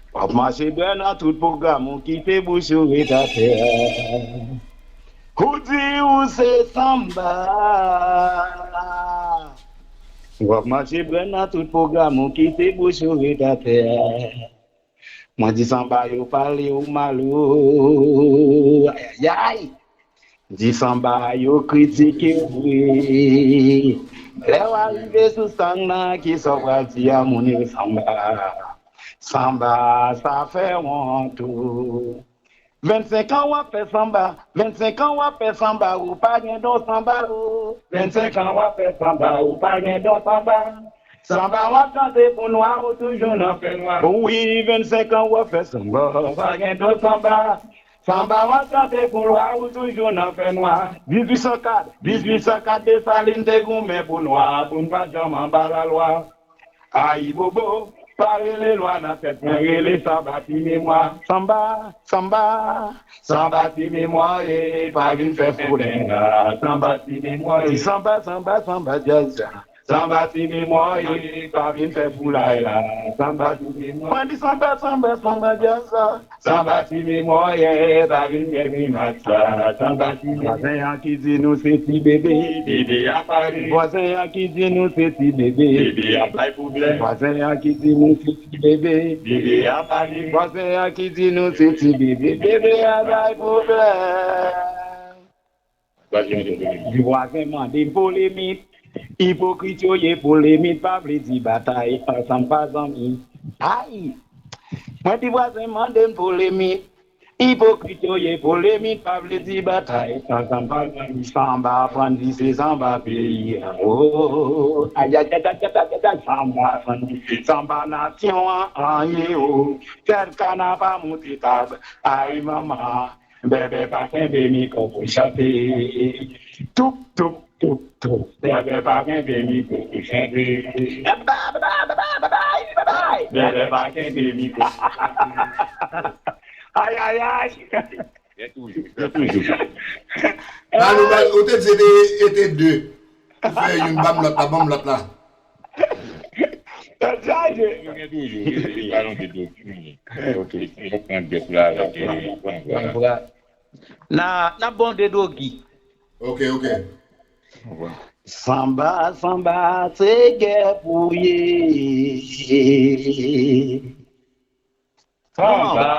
W ap mache dwè nan tout pwogram ou, kite bouch ou ret atè. Ou di ou se sanba. W ap mache dwè nan tout pwogram ou, kite bouch ou ret atè. Mwen di sanba yo pale ou mal, o. Ayayay. Di sanba yo kritike w vre. Lè w arive sou sang nan, kisa w pral di a moun yo sanba? Sanba, sa fè wont, o. Vennsenk an w ap fè sanba, vennsenk an w ap fè sanba, ou pa gen don sanba, o. Vennsenk an w ap fè sanba, ou pa gen don sanba. Sanba w ap chante pou nwa, ou toujou nan fè nwa. Wi, vennsenk an w ap fè sanba, ou pa gen don sanba. Sanba w ap chante pou nwa, ou toujou nan fè nwa. Dizuit san kat, dizuit san kat Desalin te goumen pou nwa, pou n pa janm anba lalwa. Ayibobo, pa rele lwa nan tèt mwen, rele sanba ti memwa. Sanba, sanba, sanba ti memwa, e pa vin fè folen la. Sanba ti memwa, e sanba, sanba, sanba djaz la. Sanba ti memwa, e pa vin fè foulay la. Sanba ti memwa. Mwen di sanba, sanba, sanba djaz la. Sanba ti memwa, e pa vin fè grimas la. Sanba ti memwa. Vwazen an ki di nou se ti bebe. Bebe a pale. Vwazen an ki di nou se ti bebe. Bebe a bay pwoblèm. Vwazen an ki di nou se ti bebe. Bebe a pale. Vwazen an ki di nou se ti bebe. Bebe a bay pwoblèm. Di vwazen mande m polemik. Ipokrit yo ye, polemik pa vle di batay ansanm pa zanmi. Ay! Mwen di vwazen mande m polemik. Ipokrit yo ye, polemik pa vle di batay ansanm pa zanmi. Sanba aprann di se sanba peyi a. Oh, ayayayayayay, sanba aprann di se sanba nasyon an, an ye o. Tèt kana pa moute tab, ay manman. Bèbè pa kenbe mikwo pou chante. Toup, toup, toup, toup. Bèbè pa kenbe mikwo pou chante. Bèbè pa kenbe mikwo. Ay, ay, ay. Gen toujou, gen toujou. Ba nou, ba, ou te di se te, se te de. Ou fè youn, ban m lòt la, ban m lòt la. Tèt chaje. Yo gen toujou, yo, yo alonje do. Ok. Yo pran djòb la avèk, eh, pran vwa. N a, n a bon de dogi. Ok, ok. Sanba, sanba, se gè pou ye. Sanba.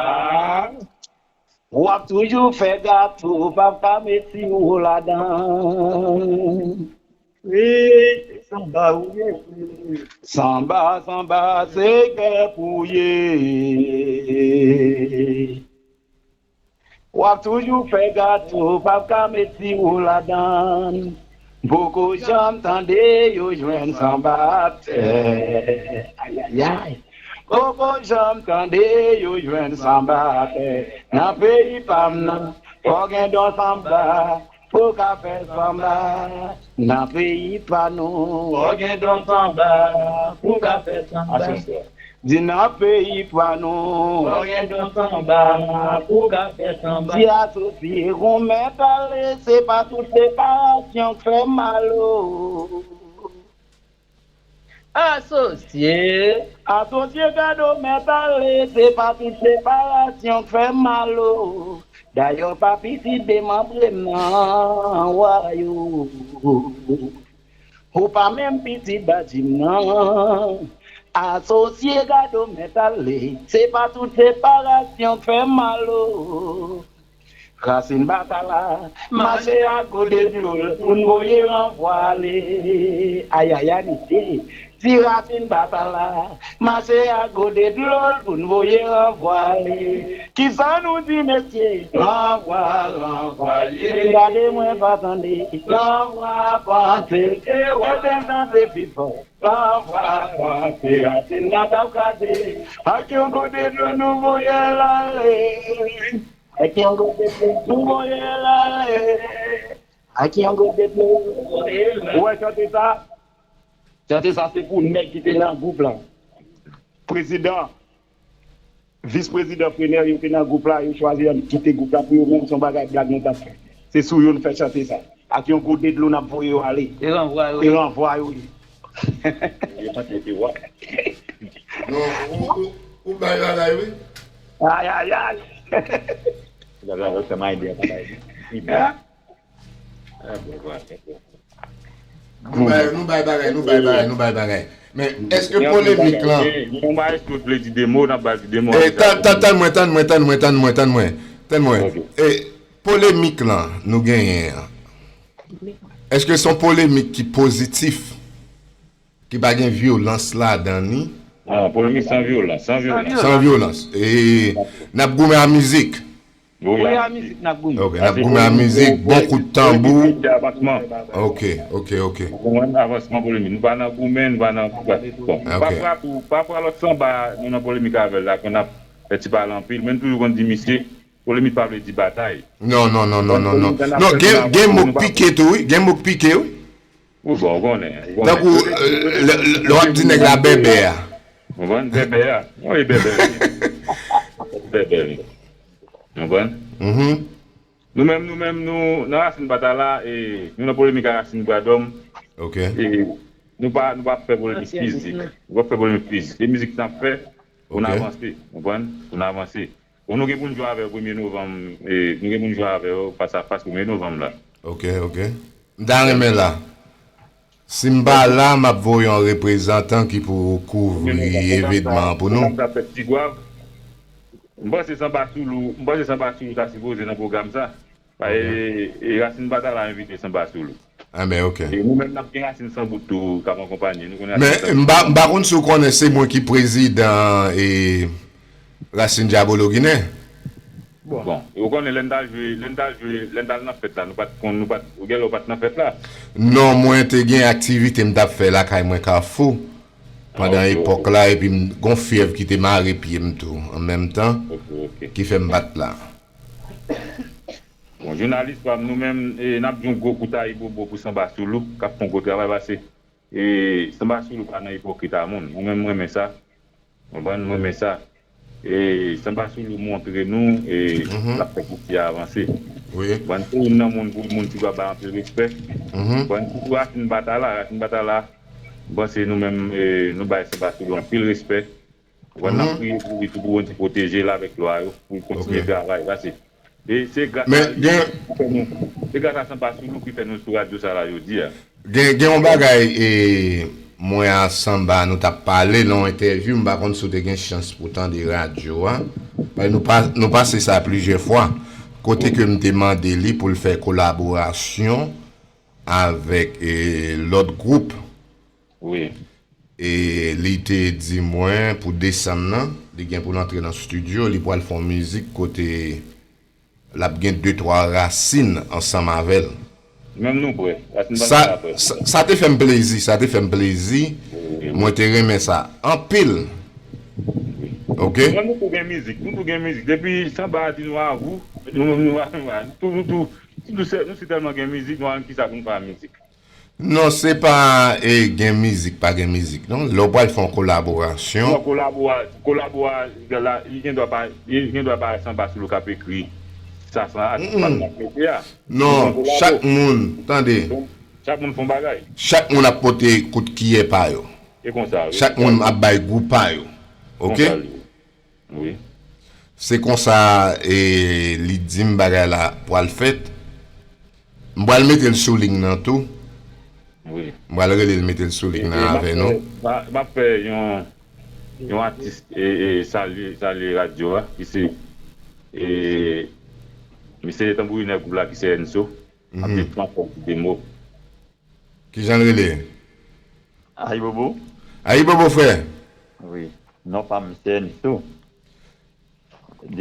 W ap toujou fè gato, w p ap ka met siwo ladan. Wi, se sanba ou ye. Sanba, sanba, se gè pou ye. W ap toujou fè gato, p ap ka met siwo ladan. Poko janm tande yo jwenn sanba atè. Ayayay. Poko janm tande yo jwenn sanba atè. Nan peyi pa m nan, fò gen don sanba pou ka fè sanba. Nan peyi pa nou, fò gen don sanba pou ka fè sanba. Di nan peyi pa nou. Fò gen don sanba pou ka fè sanba. Di asosye, gon mèt ale, se pa tout separasyon k fè mal o. Asosye. Asosye, gade w mèt ale, se pa tout separasyon k fè mal o. Dayè pa pitit demanbre m nan, wa yo. Ou pa menm pitit Badji m nan. Asosye, gade w mèt ale, se pa tout separasyon k fè mal o. Rasin Batala mache ak gode dlo l pou n voye ranvwa ale. Ayayay, mesye, ti Rasin Batala mache ak gode dlo l pou n voye ranvwa ale. Kisa nou di, mesye? Ranvwa, ranvwa ye. Gade mwen pa tande. Ranvwa panse. E wè tèm nan se pi fò. Ranvwa panse. Rasin la t ap kraze. Ak yon gode dlo nou voye l ale. Ak yon gode dlo nou voye l ale. Ak yon gode dlo nou voye l ale. Ou wè chante sa? Chante sa se pou nèg ki te nan gwoup lan. Prezidan, vis prezidan, Prenè, yo te nan gwoup la, yo chwazi kite gwoup la pou yo menm, se yon bagay blag nou t ap fè. Se sou yo n fè chante sa. Ak yon gode dlo n ap voye yo ale. E ranvwa yo. E ranvwa yo ye. Yo chante te wa. Non, ou, ou, ou bay bagay, wi. Ayayay. Bagay yo fè m ide a bagay. Hein? Ah, bon, voilà. Nou bay, nou bay bagay, nou bay bagay, nou bay bagay. Men, èske polemik lan? Yon bagay, si w vle di de mo, n ap ba l di de mo. Eh, tann, tann, tann mwen, tann mwen, tann mwen, tann mwen, tann mwen, tann mwen. Ok. Eh, polemik lan nou genyen an, èske se yon polemik ki pozitif, ki pa gen vyolans ladan ni? Ah, polemik san vyolans, san vyolans. San vyolans. E n ap goumen a mizik. Wi, a mizik n ap goumen. Ok, n ap goumen a mizik, bon kout tanbou. Ok, ok, ok. Ou konprann? Avansman polemik. Nou pa nan goumen, nou pa nan, bon. Ok. Pafwa tou, pafwa lòt sanba, nou nan polemik avè l la, kon n ap fè ti pale anpil, men n toujou konn di misye, polemik pa vle di batay. Non, non, non, non, non, non. Non, gen, gen mo k pike tou, wi. Gen mo k pike, wi. Ou bon, ou konnen, ou konnen. Tankou, euh, lè, lè, lè w ap di nèg la bèbè a. Ou konprann? Bèbè a. Mwen, e bèbè. Bèbè, wi. Ou konprann? Mhm. Nou menm, nou menm, nou, nan Rasin Batala, e, nou nan polemik ak Rasin Bradòm. Ok. E, nou pa, nou pa fè polemik fizik. Nou pa fè polemik fizik. Se mizik n ap fè pou n avanse. Ou konprann? Pou n avanse. Bon, nou gen pou n jwe avè yo premye novanm, e, nou gen pou n jwe avè yo fas a fas premye novanm la. Ok, ok. M ta renmen la. Si m pa la, m ap voye yon reprezantan ki pou kouvri evenman an pou nou. Sa fèt Tigwav. M panse Sanba Soulou, m panse Sanba Soulou ta sipoze nan pwogram sa. E, e Rasin Batala envite Sanba Soulou. Ah, ben, ok. E nou menm, n ap gen Rasin San Bout tou k ap akonpanye nou. Men m pa, m pa konn si w konnen se mwen ki prezidan e Rasin Dyabolo Ginen. Bon, e ou konnen lè n t al jwe, lè n t al jwe, lè n t al nan fèt la, nou pa t konn, nou pa t, ou genlè ou pa t nan fèt la. Non, mwen te gen aktivite m t ap fè lakay mwen Kafou pandan epòk la, epi m gon fyèv ki te mare pye m tou an menm tan, ki fè m pa t la. Bon, jounalis pa m, nou menm, e, n ap di yon gwo kout ayibobo pou Sanba Soulou, k ap fè yon gwo travay, pase, e, Sanba Soulou pa nan ipokrit a moun. Mwen menm, mwen renmen sa. Konprann? Mwen renmen sa. E, Sanba Soulou montre nou, e, l ap fè peyi a avanse. Konprann? Se youn nan moun, pou moun ki dwe bay anpil respè. Konprann? Sitou Rasin Batala, Rasin Batala, m panse nou menm, e, nou bay Sanba Soulou anpil respè. Konprann? N ap priye pou li tou, pou Bondye pwoteje l avèk lwa yo, pou l kontinye travay. Sa se, e se gras a li ki fè nou, se gras a Sanba Soulou ki fè nou sou radyo sa la jodi a. Gen, gen yon bagay, e, mwen a Sanba, nou t ap pale nan yon entèvyou, m pa konn si w te gen chans pou w tande radyo a. Paske nou pa, nou pase sa plizyè fwa. Kote ke m te mande li pou l fè kolaborasyon avèk, e, lòt gwoup. Wi. E li te di mwen pou desanm nan, li gen pou l antre nan estidyo, li pral fè yon mizik kote l ap gen de twa rasin ansanm avè l. Menm nou prè. Rasin sa, sa, sa te fè m plezi, sa te fè m plezi. Mwen te renmen sa anpil. Ok? Mwen, nou tou gen mizik, nou tou gen mizik. Depi sanba a di nou avou, nou, nou, nou, nou, nou tou, nou tou, nou tou, nou se, nou si tèlman gen mizik, nou pa konn kisa pou nou fè ak mizik. Non, se pa e, gen mizik, pa gen mizik, non. Lè w pral fè yon kolaborasyon. Non, kolabo a, kolabo a, la, li gen dwa pa, li gen dwa pa sanba sou l ou k ap ekri. Sa, sa, atis pa l ap mete a. Non, chak moun, tande. Chak moun fè yon bagay. Chak moun ap pote kout kiyè pa yo. E konsa, wi. Chak moun ap bay gou pa yo. Ok? Konsa l ye. Wi. Se konsa e, li di m bagay la pral fèt. M pral mete l sou liy nan tou. Wi. M pral rele l mete l sou liy nan avè nou. E, e, m ap fè, m ap fè yon, yon atis e, e, salye, salye radyo a, ki se e, mesye tanbourinè gwoup la ki se Enso. M ap di pran kòb de mo. Kijan l rele? Ayibobo. Ayibobo, frè. Wi. Non pa m se Enso.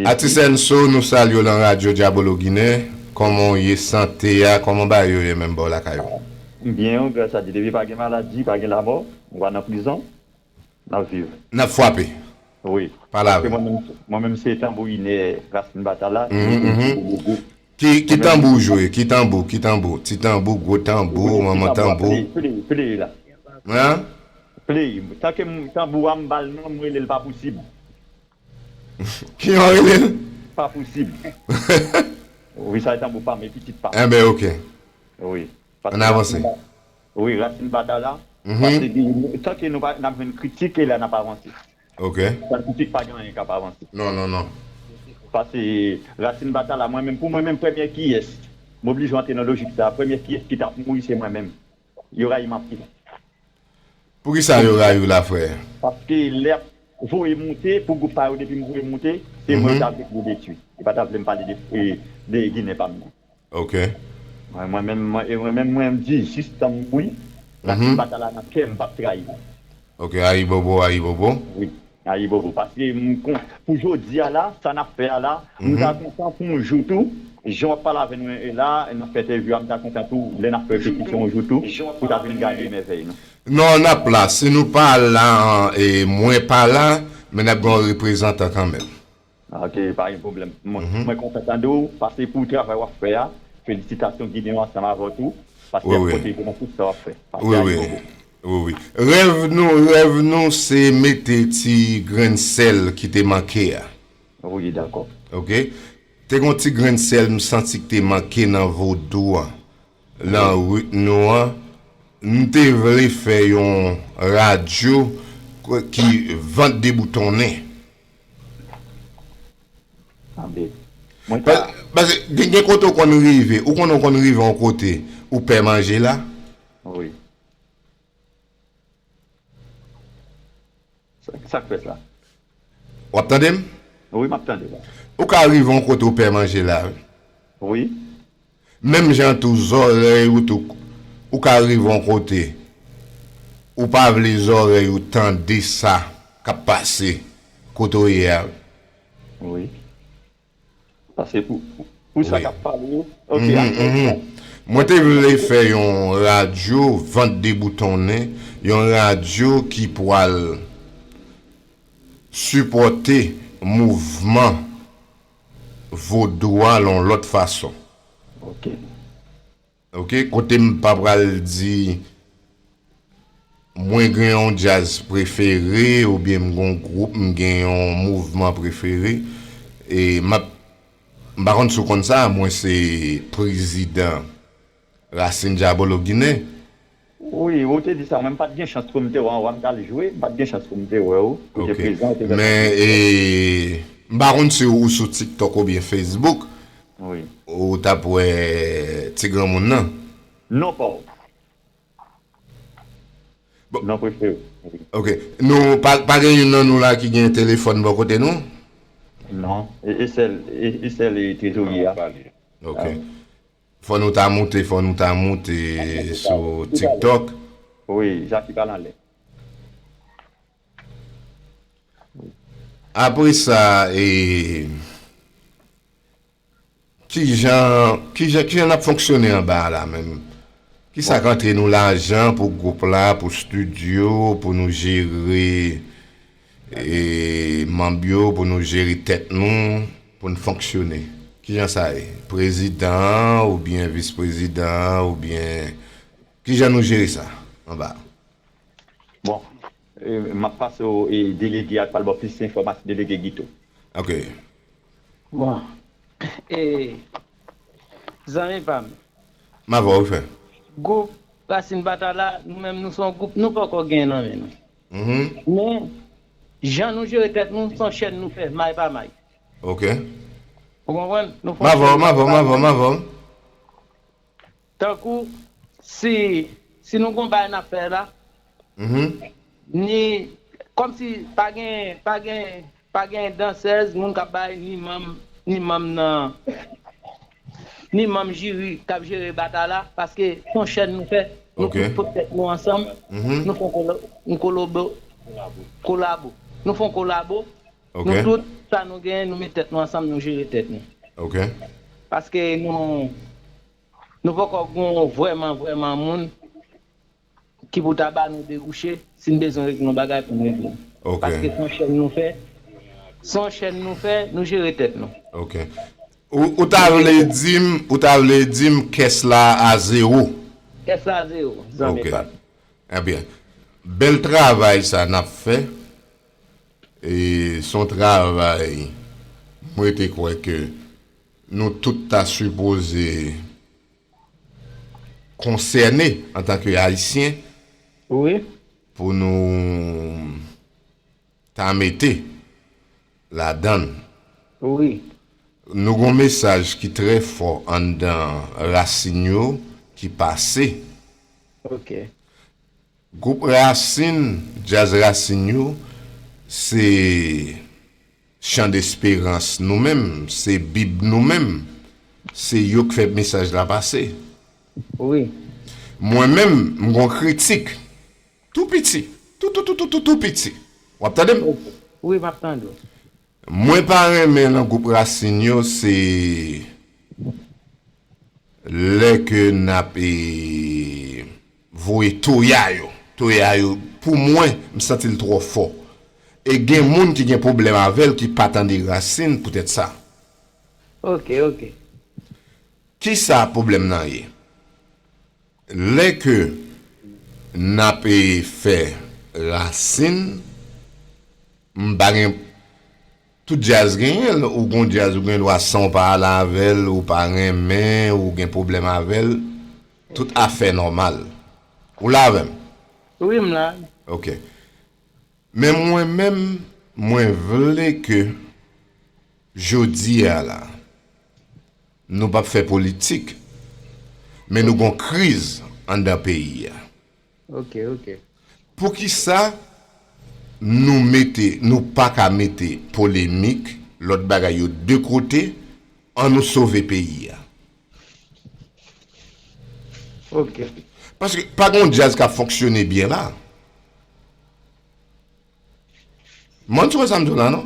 Atis Enso, nou salye w lan radyo Dyabolo Ginen. Kòman w ye, sante a, kòman bagay yo ye menm bò w lakay ou? M byen wi, gras a Dye. Depi pa gen maladi, pa gen lanmò, m pa nan prizon, n ap viv. N ap frape. Wi. Pale avè m. Paske mwen menm, mwen menm se tanbourinè Rasin Batala. Mhm, mhm. Ki, ki tanbou w jwe? Ki tanbou? Ki tanbou? Ti tanbou, gwo tanbou, manman tanbou? Play, play, play la. Hein? Play. Tanke m, tanbou a m ba l non, m rele l pa posib. Kijan w rele l? Pa posib. Wi, sa e tanbou pa m, e pitit pa m. Enben, ok. Wi. Ann avanse. Wi, Rasin Batala. Mhm. Paske tanke nou pa, n ap jwenn kritik, e la n ap avanse. Ok. San kritik, pa gen anyen k ap avanse. Non, non, non. Paske Rasin Batala, mwen menm, pou mwen menm, premye kiyès, m oblije antre nan lojik sa, premye kiyès ki t ap mouri, se mwen menm. Yo rayi m anpil. Poukisa yo rayi w la, frè? Paske lè y ap voye moute, pou gwoup pa yo, depi m voye moute, se mwen yo ta vle pou yo detwi. Yo pa ta vle m pale de, e, de Ginen pa m nan. Ok. Mwen, mwen menm, mwen, e mwen menm, mwen, m di, jis tan m mouri, Rasin Batala nan kè m p ap trayi. Ok, ayibobo, ayibobo. Wi, ayibobo. Paske m kon, pou jodi a la, sa n ap fè a la, m ta kontan pou yon jou tou, jan w ap pale avè nou la, n ap fè entèvyou a, m ta kontan tou, lè n ap fè repetisyon yon jou tou, pou ta vin gade mèvèy nou. Non, n ap la. Si nou pa la, e mwen pa la, men n ap gen yon reprezantan kanmenm. Ok, pa gen pwoblèm. Mwen, mwen kontan tande w, paske pou travay w ap fè a, felisitasyon Ginen yo ansanm avè w tou, paske y ap pwoteje w nan tout sa w ap fè. Paske a yon bobo. Wi, wi. Rèv nou, rèv nou, se mete ti grenn sèl ki te manke a. Wi, dakò. Ok. Te gen yon ti grenn sèl m santi ki te manke nan vodou an. Lan rit nou an, m te vle fè yon radyo ki vant deboutonnen. Tande. Mwen pa. Paske gen, gen kote w konn rive, ou konn, ou konn rive yon kote, ou pè manje la. Wi. Sa, sa k fè sa? W ap tande m? Wi, m ap tande w. Ou ka rive yon kote ou pè manje la. Wi. Menm jan tou, zòrèy ou tou, ou ka rive yon kote, ou pa vle zòrèy ou tande sa k ap pase kote w ye a. Wi. Paske pou, pou, pou sa k ap pale yo. Ok, mhm, mhm. Mwen te vle fè yon radyo vant deboutonnen, yon radyo ki pral sipòte mouvman vodou a yon lòt fason. Ok. Ok, kote m pa pral di mwen gen yon djaz prefere oubyen m gen yon gwoup, m gen yon mouvman prefere. E m ap, m pa konn si w konn sa, mwen se prezidan Rasin Dyabolo Ginen. Wi, ou te di sa, mwen m pa t gen chans pou m te wè w anvan m t al jwe, m pa t gen chans pou m te wè w, ou te prezan, ou te fè. Men, e, m pa konn si w sou TikTok oubyen Facebook, wi, ou t ap wè ti granmoun nan. Non pa w. Bon. Non prefere w. Ok. Nou pa, pa gen youn nan nou la ki gen telefòn bò kote nou? Non. E, e sèl, e, e sèl, e, trezorye a. Ok. Fò nou ta moute, fò nou ta moute sou TikTok. Wi, Jackie pale anlè. Apre sa, e, Kijan, kijan, kijan n ap fonksyone anba a la menm? Kisa k antre nou lajan pou gwoup la, pou estidyo, pou nou jere e, manm yo, pou nou jere tèt nou, pou n fonksyone? Kijan sa ye? Prezidan an oubyen vis prezidan an oubyen kijan nou jere sa anba a? Bon, e, m ap pase w e, delege a k pral ba w plis enfòmasyon, delege Guito. Ok. Bon, e, zanmi pa m, M avè w, frè. Gwoup Rasin Batala, nou menm nou se yon gwoup, nou poko gen nan men nou. Mhm. Men, jan nou jere tèt nou, se yon chèn nou fè, may pa may. Ok. Ou konprann? Nou fè M avè w, yon m avè w, m avè w, m avè w. Tankou, si, si nou gon bagay n ap fè la, Mhm. ni, kòmsi pa gen, pa gen, pa gen dansèz, moun k ap bay, ni manm, ni manm nan, ni manm jiri k ap jere batay la, paske se yon chèn nou fè, nou Ok. tout pot tèt nou ansanm, Mhm. nou fè yon kolo-, yon kolobo, kolabo. Nou fè yon kolabo, Ok. nou tout, sa nou genyen, nou met tèt nou ansanm, nou jere tèt nou. Ok. Paske nou, nou poko gon vrèman, vrèman moun ki pou ta ba nou debouche, si n bezwen regle yon bagay pou n regle. Ok. Paske se yon chèn nou fè, se yon chèn nou fè, nou jere tèt nou. Ok. Ou, ou ta vle di m, ou ta vle di m kès la a zewo? Kès la zewo, zanmi Ok. pa m. Ebyen, bèl travay sa n ap fè. E se yon travay, mwen te kwè ke nou tout ta sipoze konsène antanke Ayisyen Wi, pou nou ta mete ladan l. wi. Nou gon mesaj ki trè fò anndan Rasin yo ki pase. Ok. Gwoup Rasin, djaz Rasin yo, se chan desperans nou menm, se bib nou menm. Se yo k fè mesaj la pase. Wi. Mwen menm, m gon kritik. Tou piti. Tou, tou, tou, tou, tou, tou piti. W ap tande m? Wi, m ap tande w. Mwen pa renmen nan gwoup Rasin yo, se lè ke n ap e, voye toya yo. Toya yo, pou mwen, m santi l twò fò. E gen moun ki gen pwoblèm avè l ki pa tande Rasin poutèt sa. Ok, ok. Kisa pwoblèm nan ye? Lè ke n ap e, fè Rasin, m pa gen, tout djaz genyen l, ou gon djaz ou gen dwa san w pa ale avè l, ou pa renmen, ou gen pwoblèm avè l, tout afè nòmal. Ou la avè m? Wi, m la. Ok. Men mwen menm, mwen vle ke jodi a la, nou p ap fè politik, men nou gon kriz anndan peyi a. Ok, ok. Poukisa nou mete, nou pa ka mete polemik, lòt bagay yo de kote, ann nou sove peyi a? Ok. Paske pa gen yon djaz k ap fonksyone byen la. Mwen sou sa m di w la, non?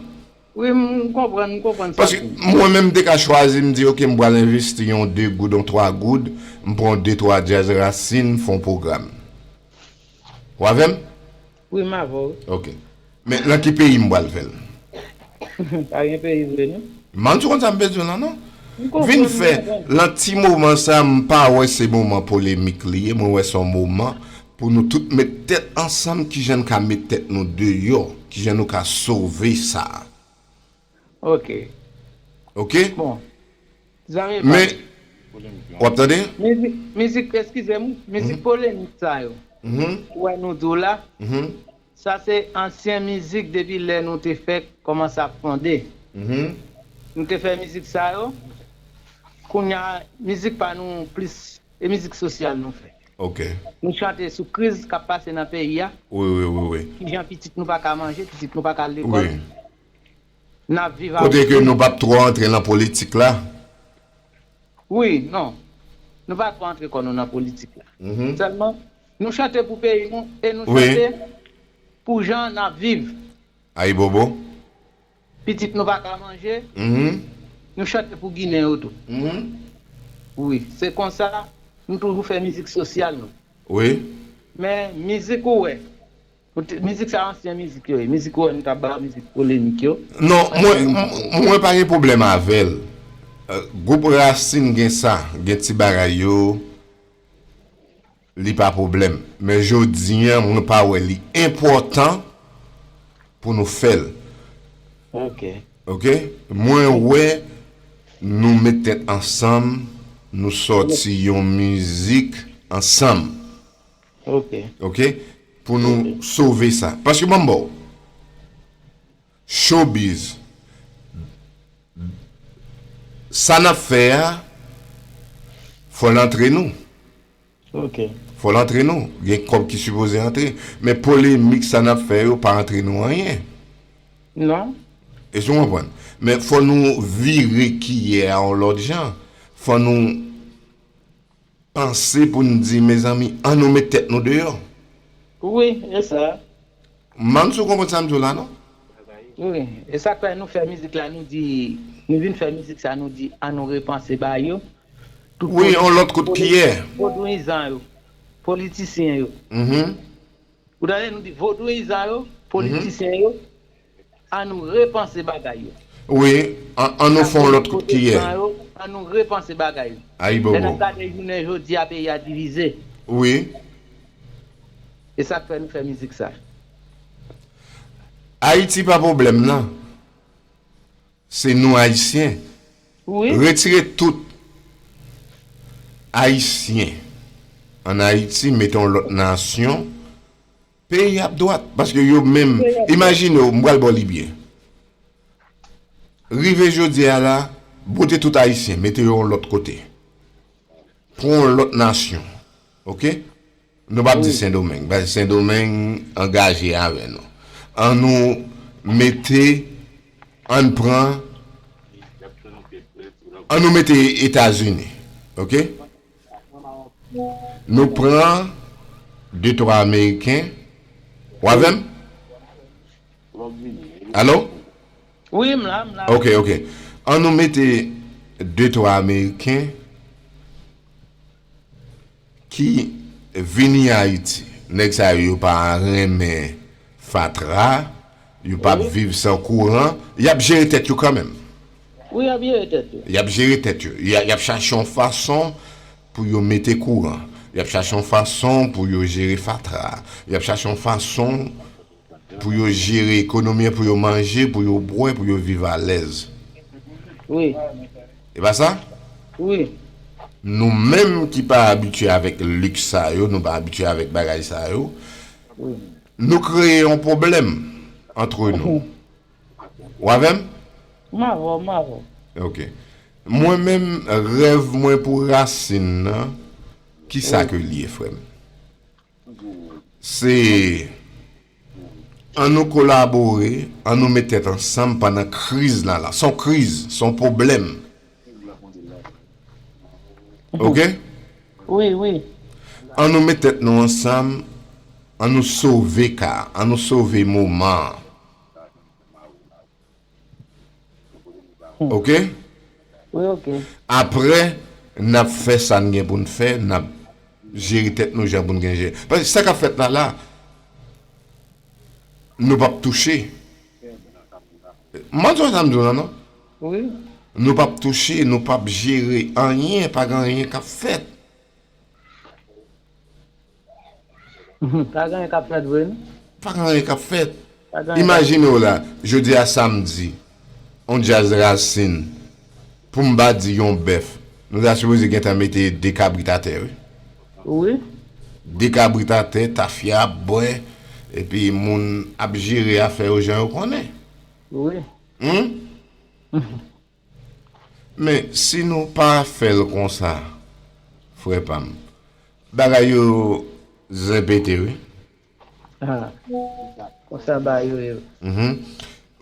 Wi, m konprann, m konprann sa. Paske mwen menm m te ka chwazi, m di, ok, m pral envesti yon de goud, yon twa goud, m pran de twa djaz Rasin, m fè yon pwogram. W avè m? Wi, m avè w. Ok. Men nan ki peyi m pral fè l? Pa gen peyi vre, non? Man, ou konn sa m bezwen la, non? M konprann, Vin m fè, konprann. Nan ti moman sa, m pa wè se moman polemik li ye, mwen wè se yon moman pou nou tout met tèt ansanm, kijan n ka met tèt nou deyò, kijan nou ka sove sa. Ok. Ok? Bon. Zanmi Men, w ap tande? Mizik, mizik, eskize m, mizik polemik sa yo. Mhm, Ou wè nou di w la, mhm, sa se ansyen mizik depi lè nou te fèk kòmanse ap fonde. mhm. Nou te fè mizik sa yo. Kounye a, mizik pa nou plis, e mizik sosyal nou fè. Ok. Nou chante sou kriz k ap pase nan peyi a. Wi, wi, wi, wi. Kijan pitit nou pa ka manje, pitit nou pa ka al lekòl. Wi. N ap viv a Kote ke nou p ap twò antre nan politik la. Wi, non. Nou pa twò antre kò nou nan politik la. Mhm. Sèlman, nou chante pou peyi nou e nou Wi. Chante pou jan n ap viv. Ayibobo. Pitit nou pa ka manje, Mhm. Nou chante pou Ginen yo tou. Mhm. Wi, se konsa, nou toujou fè mizik sosyal nou. Wi. Men mizik ou wè, ou te- mizik sa ansyen mizik yo ye. Mizik ou wè nou t ap ba mizik polemik yo. Non, mwen, m- mwen pa gen pwoblèm avè l. Euh, gwoup Rasin gen sa, gen ti bagay yo, li pa pwoblèm. Men jodi a, mwen pa wè li enpòtan pou nou fè l. Ok. Ok? Mwen wè nou met tèt ansanm, nou sòti yon mizik ansanm. Ok. Ok? Pou nou sove sa. Paske ban m ba w. Showbiz. Sa n ap fè a, fò l antre nou. Ok. Fò l antre nou. Gen kòb ki sipoze antre. Men polemik sa n ap fè yo pa antre nou anyen. Non. Èske w konprann? Men fò nou vire kiyè a yon lòt jan. Fò nou panse pou n di, mezanmi, an nou met tèt nou deyò. Wi, e sa. M pa si w konprann sa m di w la, non? Wi, e sa k fè nou fè mizik la, nou di, nou vin fè mizik sa, nou di, an nou repanse ba yo. Tout Wi, yon lòt kout kiyè. Vodouyizan yo, politisyen yo. Mhm. Ou tande, nou di vodouyizan yo, politisyen yo, an nou repanse bagay yo. Wi, an, an nou fè yon lòt kout kiyè. Pwotestan yo, an nou repanse bagay yo. Ayibobo. Lè n ap gade jounen jodi a, peyi a divize. Wi. E sa k fè nou fè mizik sa. Ayiti pa pwoblèm nan. Se nou Ayisyen. Wi. Retire tout Ayisyen ann Ayiti, mete yon lòt nasyon, peyi ap dwat. Paske yo menm, imajine w, m pral ba w li byen. Rive jodi a la, bote tout Ayisyen, mete yo yon lòt kote. Pran yon lòt nasyon. Ok? Nou p ap di Sendomeng, paske Sendomeng angaje avè nou. An nou mete, an pran, an nou mete Etazini, ok? Nou pran de twa Ameriken. W avè m? Alo? Wi, m la, m la. Ok, ok. An nou mete de twa Ameriken ki vini Ayiti. Nèg sa yo, yo pa renmen fatra, yo p ap viv san kouran, y ap jere tèt yo kanmenm. Wi, y ap jere tèt yo. Y ap jere tèt yo. Y a- y ap chache yon fason pou yo mete kouran. Y ap chache yon fason pou yo jere fatra. Y ap chache yon fason pou yo jere ekonomi an, pou yo manje, pou yo bwè, pou yo viv alèz. Wi. E pa sa? Wi. Nou menm ki pa abitye avèk liks sa yo, nou pa abitye avèk bagay sa yo, wi, nou kreye yon pwoblèm antre nou. Ou avè m? M avè w, m avè w. Ok. Mwen menm, rèv mwen pou Rasin nan, kisa ke l ye, frè m? Se, an nou kolabore, an nou met tèt ansanm pandan kriz la la. Se yon kriz, se yon pwoblèm. Ok? Wi, wi. An nou met tèt nou ansanm, an nou sove ka, an nou sove moman an. Ok? Wi, ok. Apre, n ap fè sa n gen pou n fè, n ap jere tèt nou jan pou n gen jere. Paske sa k ap fèt la la, nou p ap touche. M pa di w sa m di w la, non? Wi. Nou p ap touche, nou p ap jere anyen, pa gen anyen k ap fèt. Pa gen anyen k ap fèt vre, non? Pa gen anyen k ap fèt. Pa gen anyen k ap fèt. Imajine w la, jodi a samdi, yon djaz Rasin, pou m pa di yon bèf, nou ta sipoze gentan mete de kabrit atè, wi. Wi. De kabrit atè, tafya ap bwè, epi moun ap jere afè yo jan yo konnen. Wi. Humm? Men, si nou pa fè l konsa, frè pa m, bagay yo zen pete, wi. Ah, konsa bagay yo ye. Mhm.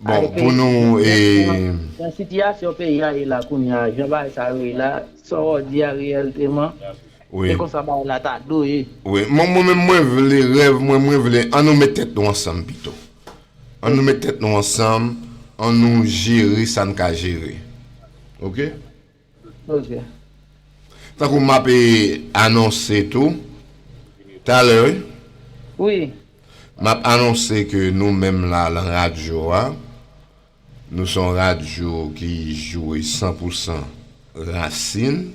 Bon, pou nou, e, nan sitiyasyon peyi a ye la kounye a, jan bagay sa yo ye la, sa w di a reyèlteman, wi, se konsa bagay la ta dwe ye. Wi, mwen, mwen menm, mwen vle, rèv mwen, mwen vle, an nou met tèt nou ansanm pito. An nou met tèt nou ansanm, an nou jere sa n ka jere. Ok? Ok. Tankou m ap, e, anonse tou, talè, wi. Wi. M ap anonse ke nou menm la, lan radyo a, nou se yon radyo ki joure san pou san rasin,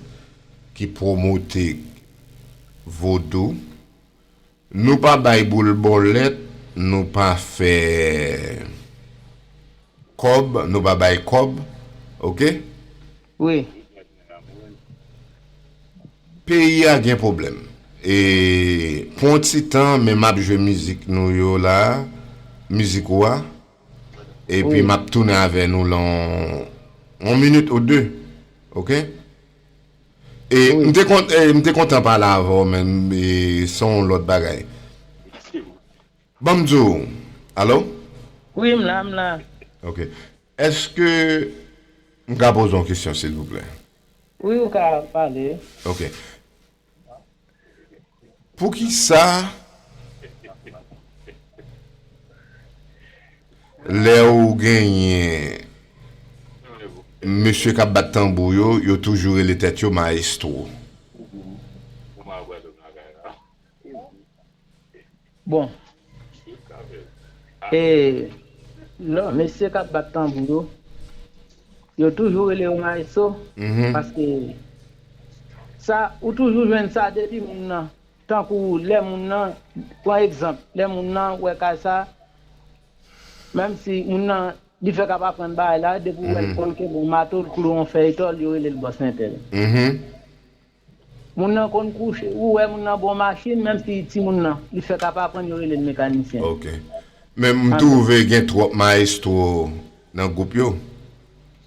ki pwomote vodou. Nou pa bay boul bòlèt, nou pa fè kòb, nou pa bay kòb, ok? Wi. Peyi a gen pwoblèm. E pou yon ti tan, men m ap jwe mizik nou yo la, mizik ou a. Epi m ap tounen avè nou lan yon minit ou de. Ok? E m te kont-, e m te kontan pale avè w, men e se yon lòt bagay. Ban m di w, alo? Wi, m la, m la. Ok. Èske m ka poze yon kesyon, silvouplè? Wi, ou ka pale. Ok. Poukisa lè ou genyen mesye k ap bat tanbou yo, yo toujou rele tèt yo mayestwo? Bon. E lò, mesye k ap bat tanbou yo, yo toujou rele yo mayestwo, paske sa, ou toujou jwenn sa depi moun nan, tankou lè moun nan, pran egzanp, lè moun nan wè kay sa, menm si moun nan, li fèk ap aprann bagay la, depi w wè l konn kenbe yon mato, l koule yon fèy tòl, yo rele l bòs entèl. Moun nan konn kouche, ou wè moun nan bon machin, menm si timoun nan, li fèk ap aprann, yo rele l mekanisyen. Ok. Men m twouve gen twòp mayestwo nan gwoup yo.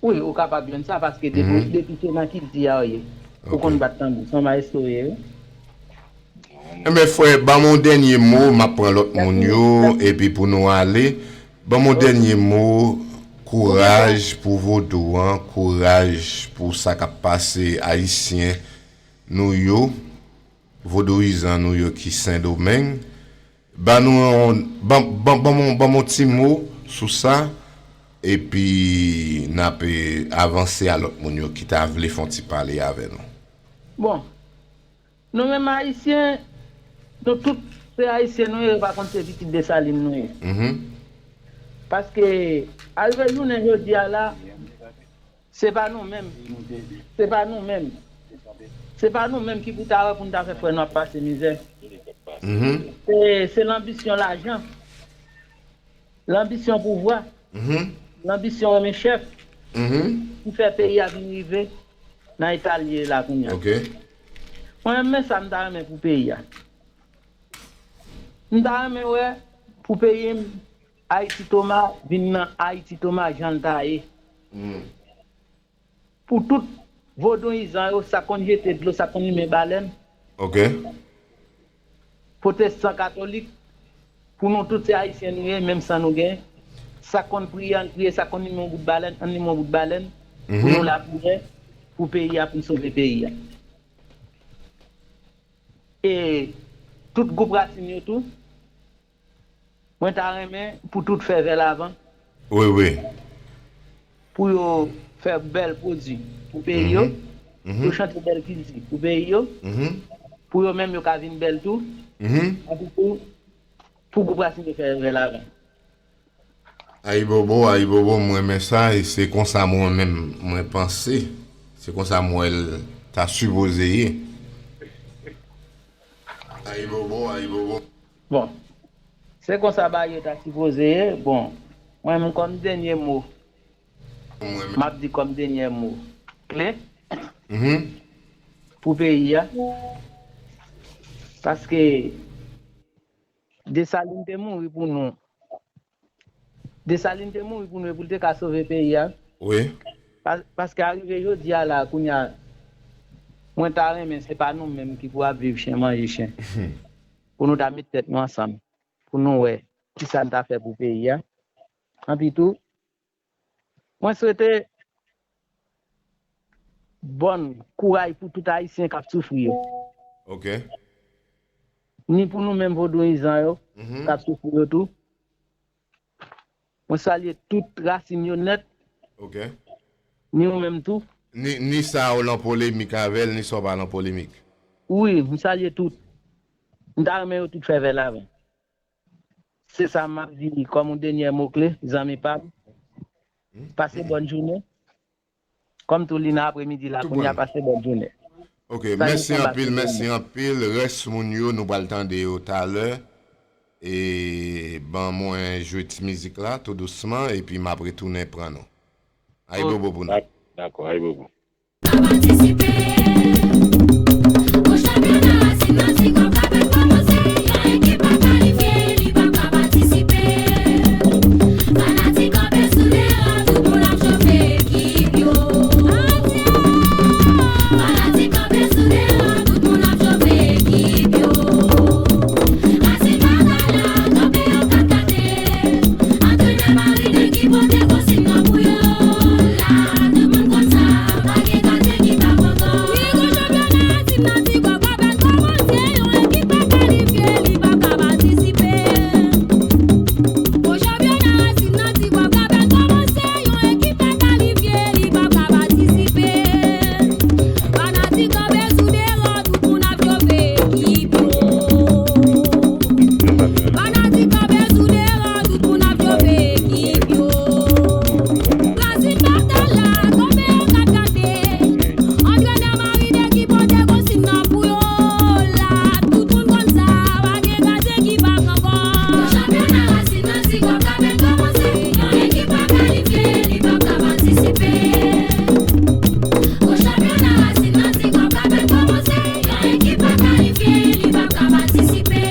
Wi, ou kapab jwenn sa, paske depi, depi se nan kilti a w ye. Ou konn bat tanbou, se yon mayestwo w ye, wi. Enben, frè, ban m yon dènye mo, m ap pran lòt moun yo, epi pou nou ale. Ban m yon dènye mo, kouraj pou vodou an, kouraj pou sa k ap pase ayisyen nou yo, vodouyizan nou yo ki Sendomeng. Ban nou yon, ban, ban, ban m yon, ban m yon ti mo sou sa, epi n ap, e, avanse a lòt moun yo ki ta vle fè yon ti pale avè nou. Bon, nou menm Ayisyen, nou tout se Ayisyen nou ye, pa konn se pitit Desalin nou ye. Paske, arive jounen jodi a la, se pa nou menm. Se pa nou menm. Se pa nou menm ki pou ta wè pou n ta fè frè nou ap pase mizè. Se, se lanbisyon lajan, lanbisyon pouvwa, lanbisyon renmen chèf ki fè peyi a vin rive nan eta l ye la kounye a. Ok. Mwen menm, men sa m ta renmen pou peyi a. M ta renmen wè pou peyi m, Ayiti Toma vin nan Ayiti Toma jan l ta ye. Pou tout vodouyizan yo, sa konn jete dlo, sa konn limen balèn. Ok. Pwotestan, katolik, pou nou tout se Ayisyen nou ye, menm san nou gen. Sa konn priye, ann priye, sa konn limen yon bout balèn, ann limen yon bout balèn. Pou nou lapriyè, pou peyi a, pou n sove peyi a. E tout gwoup rasin yo tou, mwen ta renmen pou tout fè vèlavan. Wi, wi. Pou yo fè bèl pwodui pou peyi yo, pou yo chante bèl kilti pou peyi yo, pou yo menm yo ka vin bèl tou, epi tou, pou gwoup rasin yo fè vèlavan. Ayibobo, ayibobo, m renmen sa, e se konsa mwen menm, mwen panse, se konsa m wè l ta sipoze ye. Ayibobo, ayibobo. Bon, se konsa bagay yo ta sipoze ye. Bon, mwen menm kòm dènye mo, m ap di kòm dènye mo kle pou peyi a. Paske Desalin te mouri pou nou. Desalin te mouri pou nou e pou l te ka sove peyi a. Wi. Pa-, paske arive jodi a la, kounye a, mwen ta renmen se pa nou menm ki pou ap viv chen manje chen. Pou nou ta met tèt nou ansanm, pou nou wè kisa n ta fè pou peyi a. Anpi tou, mwen swete bòn kouraj pou tout Ayisyen k ap soufri yo. Ok. Ni pou nou menm vodouyizan yo k ap soufri yo tou. Mwen salye tout rasin yo nèt. Ok. Ni ou menm tou. Ni, ni sa w lan polemik avè l, ni sa w pa lan polemik. Wi, m salye tout. M ta renmen yo tout fè vèl avè m. Se sa m ap di kòm yon dènyè mo kle, zanmi pa m. Pase bòn jounen. Kòm tou li nan apremidi la, kounye a pase bòn jounen. Ok, mèsi anpil, mèsi anpil. Rès moun yo, nou pral tande yo talè. E ban mwen jwe ti mizik la, tou dousman, epi m ap retounen pran nou. Ayibobo pou nou. Dakò, ayibobo. Ka patisipe. Pou chanpyona Rasin nan ti kòb ka fèk kòmanse. Yon ekip pa kalifye, li p ap ka patisipe. Fanatik kanpe sou dèyè, tout moun ap chofe ekip yo. Fanatik kanpe sou dèyè, tout moun ap chofe ekip yo. Rasin pa ka la, kanpe yo kat kate. Antrenè Marine ki pote konsiy nan pou yo. La, tout moun konn sa, pa gen gade ki pa pran gòl. Wi, gwo chanpyona Rasin nan ti kòb ka fèk kòmanse. Yon ekip pa kalifye, li p ap ka patisipe. Gwo chanpyona Rasin nan ti kòb ka fèk kòmanse. Yon ekip pa kalifye, li p ap ka patisipe. Fanatik kanpe sou dèyè, tout moun ap chofe ekip yo. Fanatik kanpe sou dèyè, tout moun ap chofe ekip yo. Rasin pa ka la, kanpe yo kat kate. Antrenè Marine ki pote konsiy nan pou yo. La, tout moun konn sa, pa gen gade ki pa pran gòl. Chanpyona Rasin nan ti kòb ka fèk kòmanse. Yon ekip pa kalifye, li p ap ka patisipe. Gwo chanpyona Rasin nan ti kòb ka fèk kòmanse. Yon ekip pa kalifye, li p ap ka patisipe.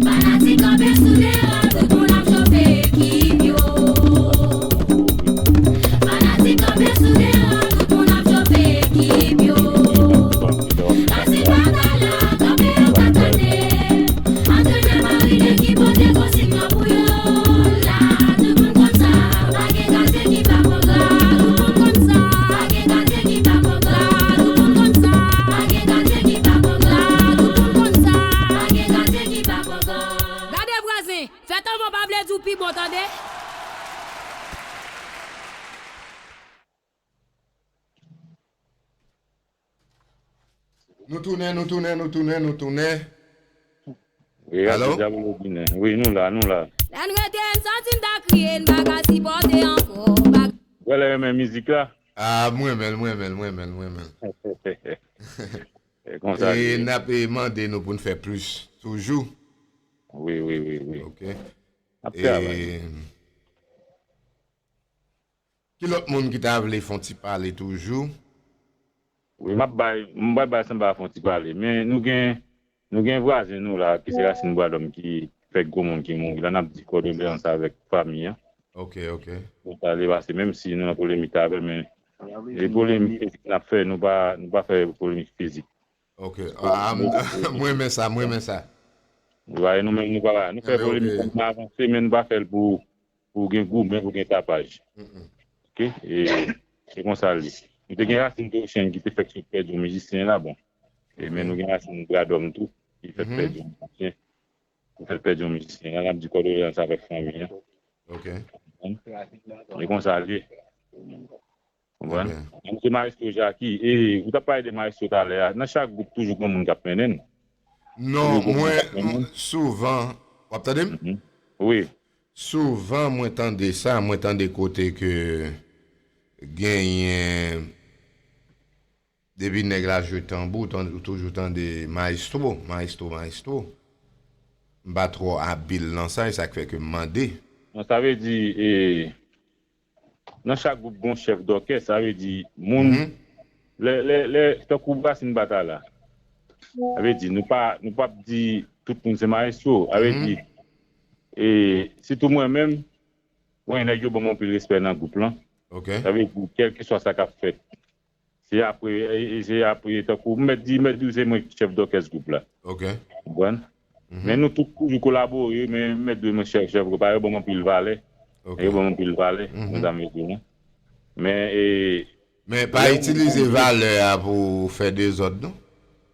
Fanatik kanpe sou dèyè, tout moun ap chofe ekip yo. Fanatik kanpe sou dèyè, tout moun ap chofe ekip yo. Rasin pa ka la, kanpe yo kat kate. Antrenè Marine ki pote konsiy nan pou yo. La, tout moun konn sa, pa gen gade ki pa pran gòl. Tout moun konn sa, pa gen gade ki pa pran gòl. Tout moun konn sa, pa gen gade ki pa pran gòl. Tout moun konn sa, pa gen gade ki pa pran gòl. Gade vwazen, fè tanbou pa vle di w pi bon, tande. Nou tounen, nou tounen, nou tounen, nou tounen. Wi, Radyo Dyabolo Ginen. Wi, nou la, nou la. Lè n rete, n santi n ta kriye, n pa ka sipòte ankò. Wè lè renmen mizik la. Ah, mwen renmen l, mwen renmen l, mwen renmen l, mwen renmen l. E konsa li ye. E n ap e mande nou pou n fè plis toujou. Wi, wi, wi, wi. Ok. N ap travay. Ki lòt moun ki ta vle fè yon ti pale toujou? Wi, m ap bay, m pral bay Sanba fè yon ti pale. Men nou gen, nou gen vwazen nou la, ki se Rasin Bwadòm ki fè gwo moun ki mouri la, n ap di kondoleyans avèk fanmi an. Ok, ok. Pou sa li pase, menm si nou nan polemik avè l, men e polemik fizik n ap fè, nou pa, nou pa fè polemik fizik. Ok. Ah, mwen renmen sa, mwen renmen sa. Wi, nou menm nou pa, nou fè polemik, nou avanse, men nou pa fè l pou pou gen goumen, pou gen tapaj. Ok? E se konsa l ye. Nou te gen Rasin Goshen ki te fèk sot pèdi yon mizisyen la, bon. E men nou gen Rasin Bradòm tou, ki fèk pèdi yon mizisyen. Ki fèk pèdi yon mizisyen la, n ap di kondoleyans avèk fanmi an. Ok. E konsa l ye. Konprann? Mwen se Maestro Jacky. E ou t ap pale de Maestro talè a. Nan chak gwoup toujou gen moun k ap mennen n. Non, mwen, souvan, w ap tande m? Wi. Souvan mwen tande sa, mwen tande kote ke genyen, depi nèg la jwe tanbou, ou toujou tande maestro, maestro, maestro. M pa twò abil nan sa, e sa k fè ke m mande. Non, sa vle di, e, nan chak gwoup gen yon chèf dòkès, sa vle di moun, lè, lè, lè, tankou Rasin Batala, sa vle di nou pa, nou p ap di tout moun se mayestwo, sa vle di, e, sitou mwen menm, mwen nèg yo ban m anpil respè nan gwoup lan, sa vle di kèlkeswa sa k ap fèt, Se apre, e, e se apre, tankou, m mèt di, m mèt di w se mwen ki chèf dòkès gwoup la. Ok. Ou konprann? Men nou tout toujou kolabore, men m mèt di w mwen chèf, chèf gwoup la, yo ban m anpil valè. Ok. Yo ban m anpil valè, men sa m vle di w, non. Men, e, Men pa itilize valè a pou fè dezòd, non?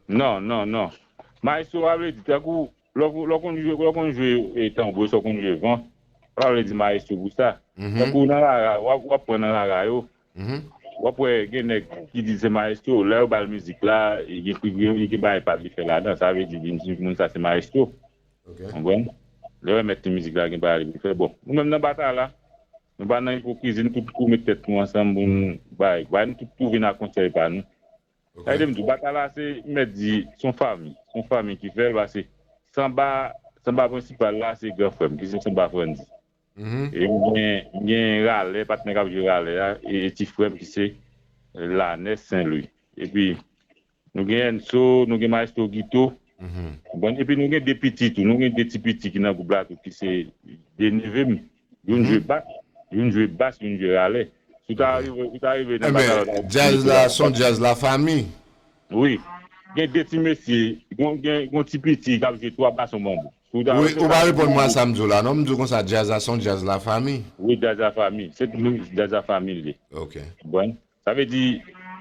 Non, non, non. Mayestwo a vle di, tankou, lè w, lè w konn jwe, lè w konn jwe, e, tanbou, sa w konn jwe van, sa pa vle di mayestwo pou sa. Tankou nan rara, w ap, w ap pran nan rara yo. W ap wè gen nèg ki di se mayestwo, lè yo ba l mizik la, gen, gen, gen bagay pa l li fè ladan, sa vle di li di moun sa se mayestwo. Konprann? Lè yo remèt li mizik la, gen bagay li fè. Bon, nou menm nan batay la, nou pa nan ipokrizi, nou tout tou met tèt nou ansanm pou nou bay, bay nou tout tou vin ak konsèy pa nou. Sa vle di, m di w, batay la se, mèt di, se yon fanmi, se yon fanmi ki fè l, paske sanba, sanba prensipal la se gran frè m, ki se sanba Frandy. E m gen, m gen ralè, patnè k ap jwe ralè a, e, e ti frè m ki se Lanès Sen Lwi. Epi, nou gen Enso, nou gen Maestro Guito. Bon, epi nou gen de piti tou, nou gen de ti piti ki nan gwoup la tou, ki se de neve m. Youn jwe bas, youn jwe bas, youn jwe ralè. Si w ta rive, si w ta rive nan batay la, w ta wè djaz la, se yon djaz lafanmi. Wi. Gen de ti mesye, gen, gen, gen ti piti k ap jwe twa bason banbou. Si w ta Wi, ou pa reponn mwen a sa m di w la, non? M di w konsa, djaz la se yon djaz lafanmi. Wi, djaz lafanmi. Se toujou djaz lafanmi l ye. Ok. Bon. Sa vle di,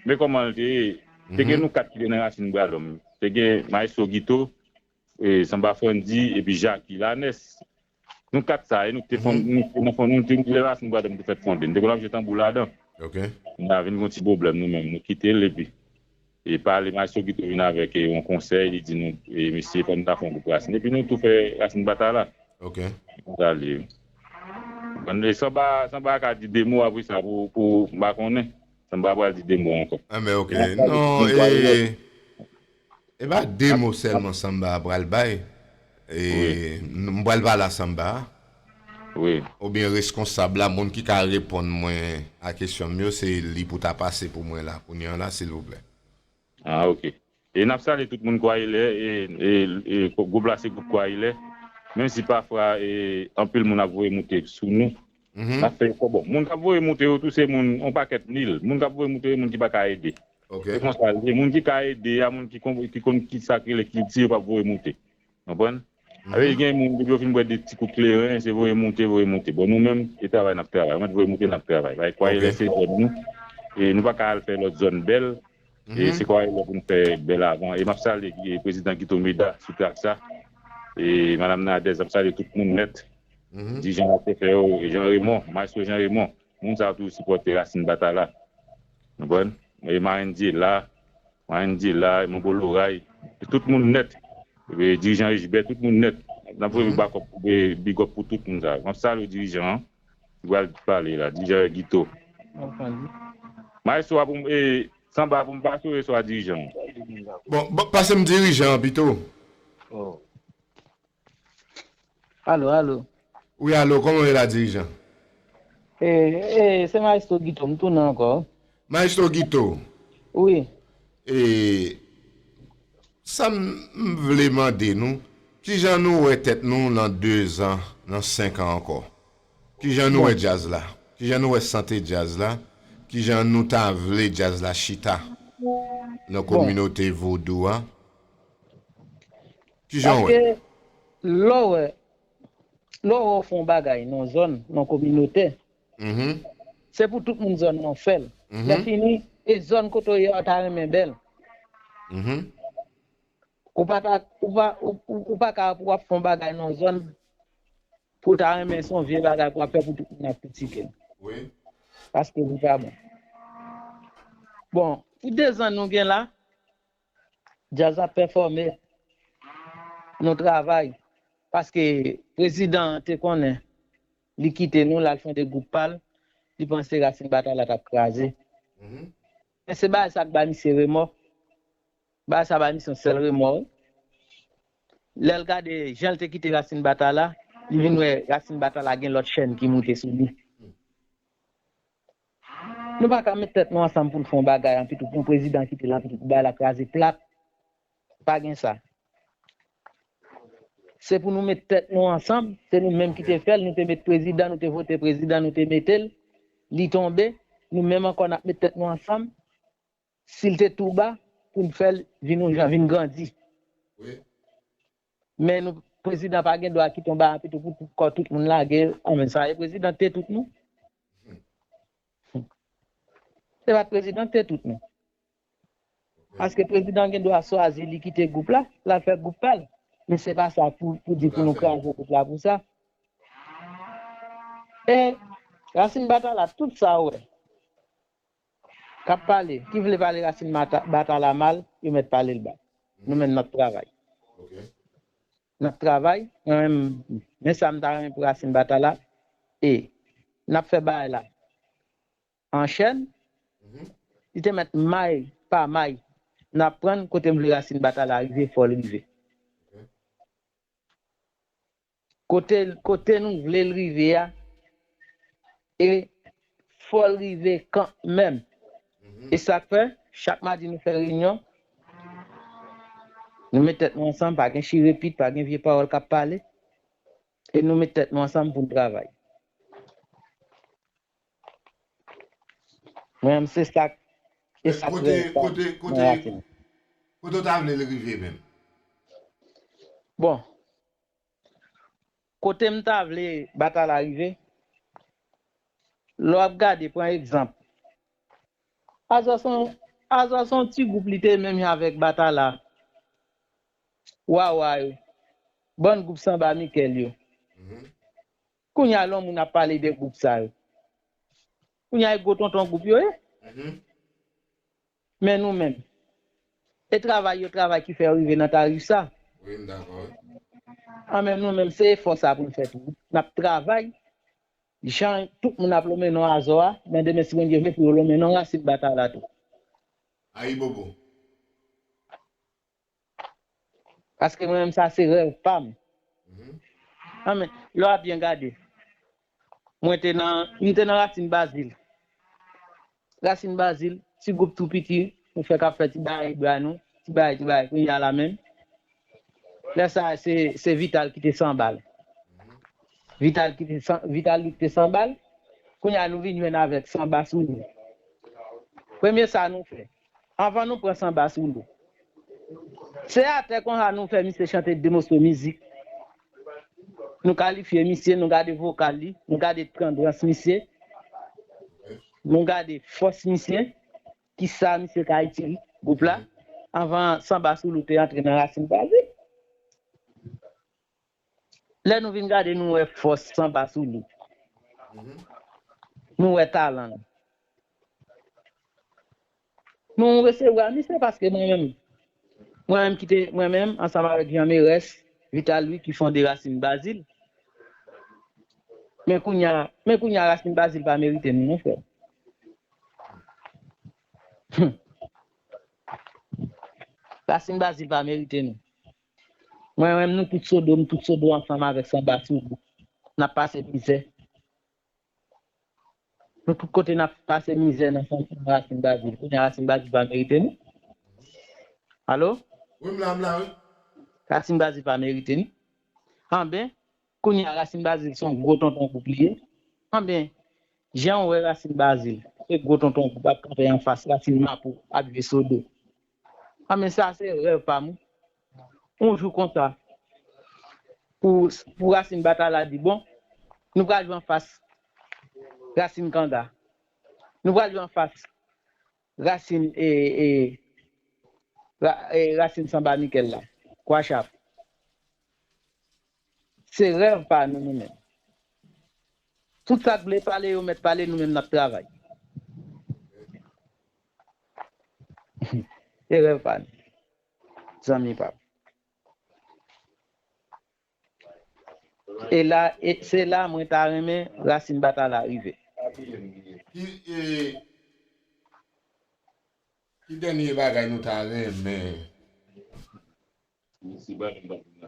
men kòman l te ye. Te gen nou kat ki te nan Rasin Bradòm. Te gen Maestro Guito, e, Sanba Frandy, epi Jacky Lanès. Nou kat sa, e nou te fon-, nou te nan fon-, nou te, lè Rasin Bradòm te fèt fonde. Nou te konn ap jwe tanbou ladan. Ok. Nou vin gon ti pwoblèm nou menm, nou kite l, epi, e pale Maestro Guito vin avèk, e, yon konsèy, li di nou, e, mesye, fò nou ta fè yon gwoup Rasin. Epi nou tou fè Rasin Batala. Ok. Sa l ye. Bon, e Sanba, Sanba ka di de mo apre sa pou, pou, m pa konnen. Sanba pral di de mo ankò. Anben, ok. Non, e, e pa de mo sèlman Sanba pral bay. E, m pral pale a Sanba. Wi. Oubyen reskonsab la, moun ki ka reponn mwen a kesyon m yo, se li pou ta pase pou mwen la, kounye a la, silvouplè. Ah, ok. E n ap salye tout moun Kwailè, e, e, e, gwoup la se gwoup Kwailè. Menm si pafwa, e, anpil moun ap voye moute sou nou, n ap fè efò. Bon, moun k ap voye moute yo tou se moun, yon pakèt nil. Moun k ap voye moute yo, moun ki pa ka ede. Ok. Se konsa l ye. Moun ki ka ede a, moun ki konn, ki konn ki sa k rele kilti, yo p ap voye moute. Konprann? Sa vle di gen moun, depi yo fin bwè de ti kou kleren, se voye moute, voye moute. Bon, nou menm, e travay n ap travay. Mwen, voye moute n ap travay. Bay Kwailè se zòn nou. E nou pa ka al fè lòt zòn bèl. E se Kwailè pou n fè bèl avan. E m ap salye, e, prezidan Guito Meda sou trak sa. E madanm Nadèz, m ap salye tout moun nèt. Dirijan L T F yo, e Jean Raymond, Maestro Jean Raymond. Moun sa yo toujou sipòte Rasin Batala. Konprann? E Marendyela, Marendyela, Monbo Loray, tout moun nèt. E dirijan Ejibè, tout moun nèt. N ap voye big up, e, big up pou tout moun sa yo. M ap salye dirijan an. Li pral pale la, dirijan Guito. Maestro a pou m, e, Sanba pou m pase w, e swa dirijan an. Bon, bon, pase m dirijan an pito. Alo, alo. Wi, alo, kòman w ye la, dirijan? E, e, se Maestro Guito, m tounen ankò. Maestro Guito. Wi. E, sa m, m vle mande nou, kijan nou wè tèt nou nan de zan, nan senk an ankò? Kijan nou wè djaz la? Kijan nou wè sante djaz la? Kijan nou ta vle djaz la chita nan kominote vodou a? Kijan w wè? Paske lè w wè, lè w wè w fè yon bagay nan yon zòn, nan yon kominote, se pou tout moun zòn nan fè l. Lè fini, e zòn kote w ye a, w ta renmen bèl. Ou pa ta, ou pa, ou, ou, ou pa ka pou w ap fè yon bagay nan yon zòn pou w ta renmen se yon vye bagay pou w ap fè pou tout moun ap kritike l. Wi. Paske li pa bon. Bon, pou de zan nou gen la, djaz ap pèfòme, nou travay. Paske prezidan an te konnen, li kite nou, l al fonde gwoup pa l, li panse Rasin Batala t ap kraze. Men se bagay sa k bay misye remò. Bagay sa bay misye yon sèl remò, wi. Lè l gade jan l te kite Rasin Batala, li vin wè Rasin Batala gen lòt chèn ki moute sou li. Nou pa ka met tèt nou ansanm pou n fè yon bagay, anpi tou pou yon prezidan kite l, anpi tou pou bagay la kraze plat. Pa gen sa. Se pou nou met tèt nou ansanm, se nou menm ki te fè l, nou te met prezidan, nou te vote prezidan, nou te mete l, li tonbe, nou menm ankò n ap met tèt nou ansanm, si l te tou ba, pou n fè l vin yon jan, vin grandi. Wi. Men nou, prezidan pa gen dwa kite yon bagay anpi tou pou, pou kò tout moun lage, anben sa e prezidan te tout nou. Se pa t prezidan te tout nou. Paske prezidan gen dwa swazi li kite gwoup la, l al fè gwoup pa l. Men se pa sa pou, pou di pou nou kraze gwoup la pou sa. E Rasin Batala, tout sa w wè. k ap pale, ki vle pale rasin mata- batala mal, yo mèt pale l bak. Nou menm n ap travay. N ap travay, mwen menm, men sa m ta renmen pou rasin batala, e n ap fè bagay la an chèn, li te mèt may pa may, n ap pran kote m vle rasin batala rive, fò l rive. Kote, kote nou vle l rive a, e fò l rive kanmenm. E sa k fè, chak madi nou fè reyinyon, nou met tèt nou ansanm, pa gen chire pit, pa gen vye pawòl k ap pale, e nou met tèt nou ansanm pou n travay. Mwen menm, se sa k, se sa k rèv pa m nan rasin. Kote w ta vle l rive menm? Bon, kote m ta vle batala rive, lè w ap gade, pran egzanp, Azò se yon, Azò se yon ti gwoup li te menm jan avèk batala, Wawa yo, bann gwoup sanba Mikel yo. Kounye a lè yon moun ap pale de gwoup sa yo, kounye a e gwo tonton gwoup yo ye. Men nou menm, e travay yo travay ki fè yo rive nan tarif sa. Wi, m dakò. Anmenm nou menm, se efò sa pou n fè tou. N ap travay, jan tout moun ap lonmen non Azò a, men demen si Bondye vle pou yo lonmen non rasin batala tou. Ayibobo. Paske mwen menm sa se rèv pa m. Anmen, lè w ap byen gade, mwen te nan, m te nan rasin bazil. Rasin bazil, ti gwoup tou piti, nou fè k ap fè ti bagay bra nou, ti bagay, ti bagay, kounye a la menm. Lè sa a, se, se Vital ki te san bal. Vital ki te san, Vital li ki te san bal. Kounye a nou vin jwenn avèk sanba sou nou. Premye sa nou fè, anvan nou pran sanba sou nou, se atè konsa nou fè misye chante de moso mizik. Nou kalifye misye, nou gade vokal li, nou gade tandans misye, nou gade fòs misye, kisa misye ka itil gwoup la, anvan sanba sou nou te antre nan rasin bazil. Lè nou vin gade, nou wè fòs sanba sou li. Nou wè talan l. Nou resevwa misye paske mwen menm, mwen menm ki te, mwen menm, ansanm avèk Jan Merès, Vital Louis ki fonde Rasin Bazil. Men kounye a, men kounye a Rasin Bazil pa merite nou, non, frè. Rasin Bazil pa merite nou. Mwen menm, nou tout Sodo, m tout Sodo ansanm avèk Sanba Soulou. N ap pase mizè. Nou tout kote n ap pase mizè nan Rasin Bazil. Kounye a Rasin Bazil pa merite nou. Alo? Wi, m la, m la, wi. Rasin Bazil pa merite nou. Anben, kounye a Rasin Bazil se yon gwo tonton gwoup li ye. Anben, jan w wè Rasin Bazil, se gwo tonton gwoup ap kanpe anfas Rasin Mapo ap jwe Sodo. Anben, sa se rèv pa m wi. Yon jou konsa, pou, pou Rasin Batala di, bon, nou pral jwe anfas Rasin Kanga. Nou pral jwe anfas Rasin, e, e, ra, e, Rasin Sanba Mikel la. Kwachap. Se rèv pa nou, nou menm. Tout sa k vle pale, yo mèt pale, nou menm n ap travay. Se rèv pa nou. Zanmi pa m. E la, e se la mwen ta renmen Rasin Batala rive. Ki, e, ki dènye bagay nou ta renmen?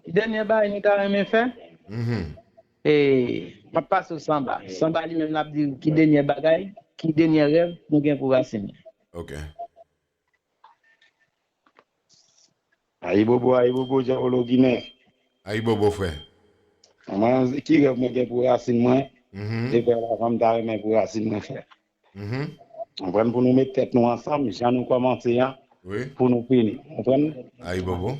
Ki dènye bagay nou ta renmen fè? E, m ap pase w Sanba. Sanba li menm l ap di w ki dènye bagay, ki dènye rèv nou gen pou Rasin. Ok. Ayibobo, ayibobo, Djawolo Ginen. Ayibobo, frè. Mwen, ki rèv mwen gen pou rasin mwen, e rèv avan m ta renmen pou rasin mwen fè. Konprann, pou nou met tèt nou ansanm, jan nou kòmanse an, pou nou fini. Konprann? Ayibobo.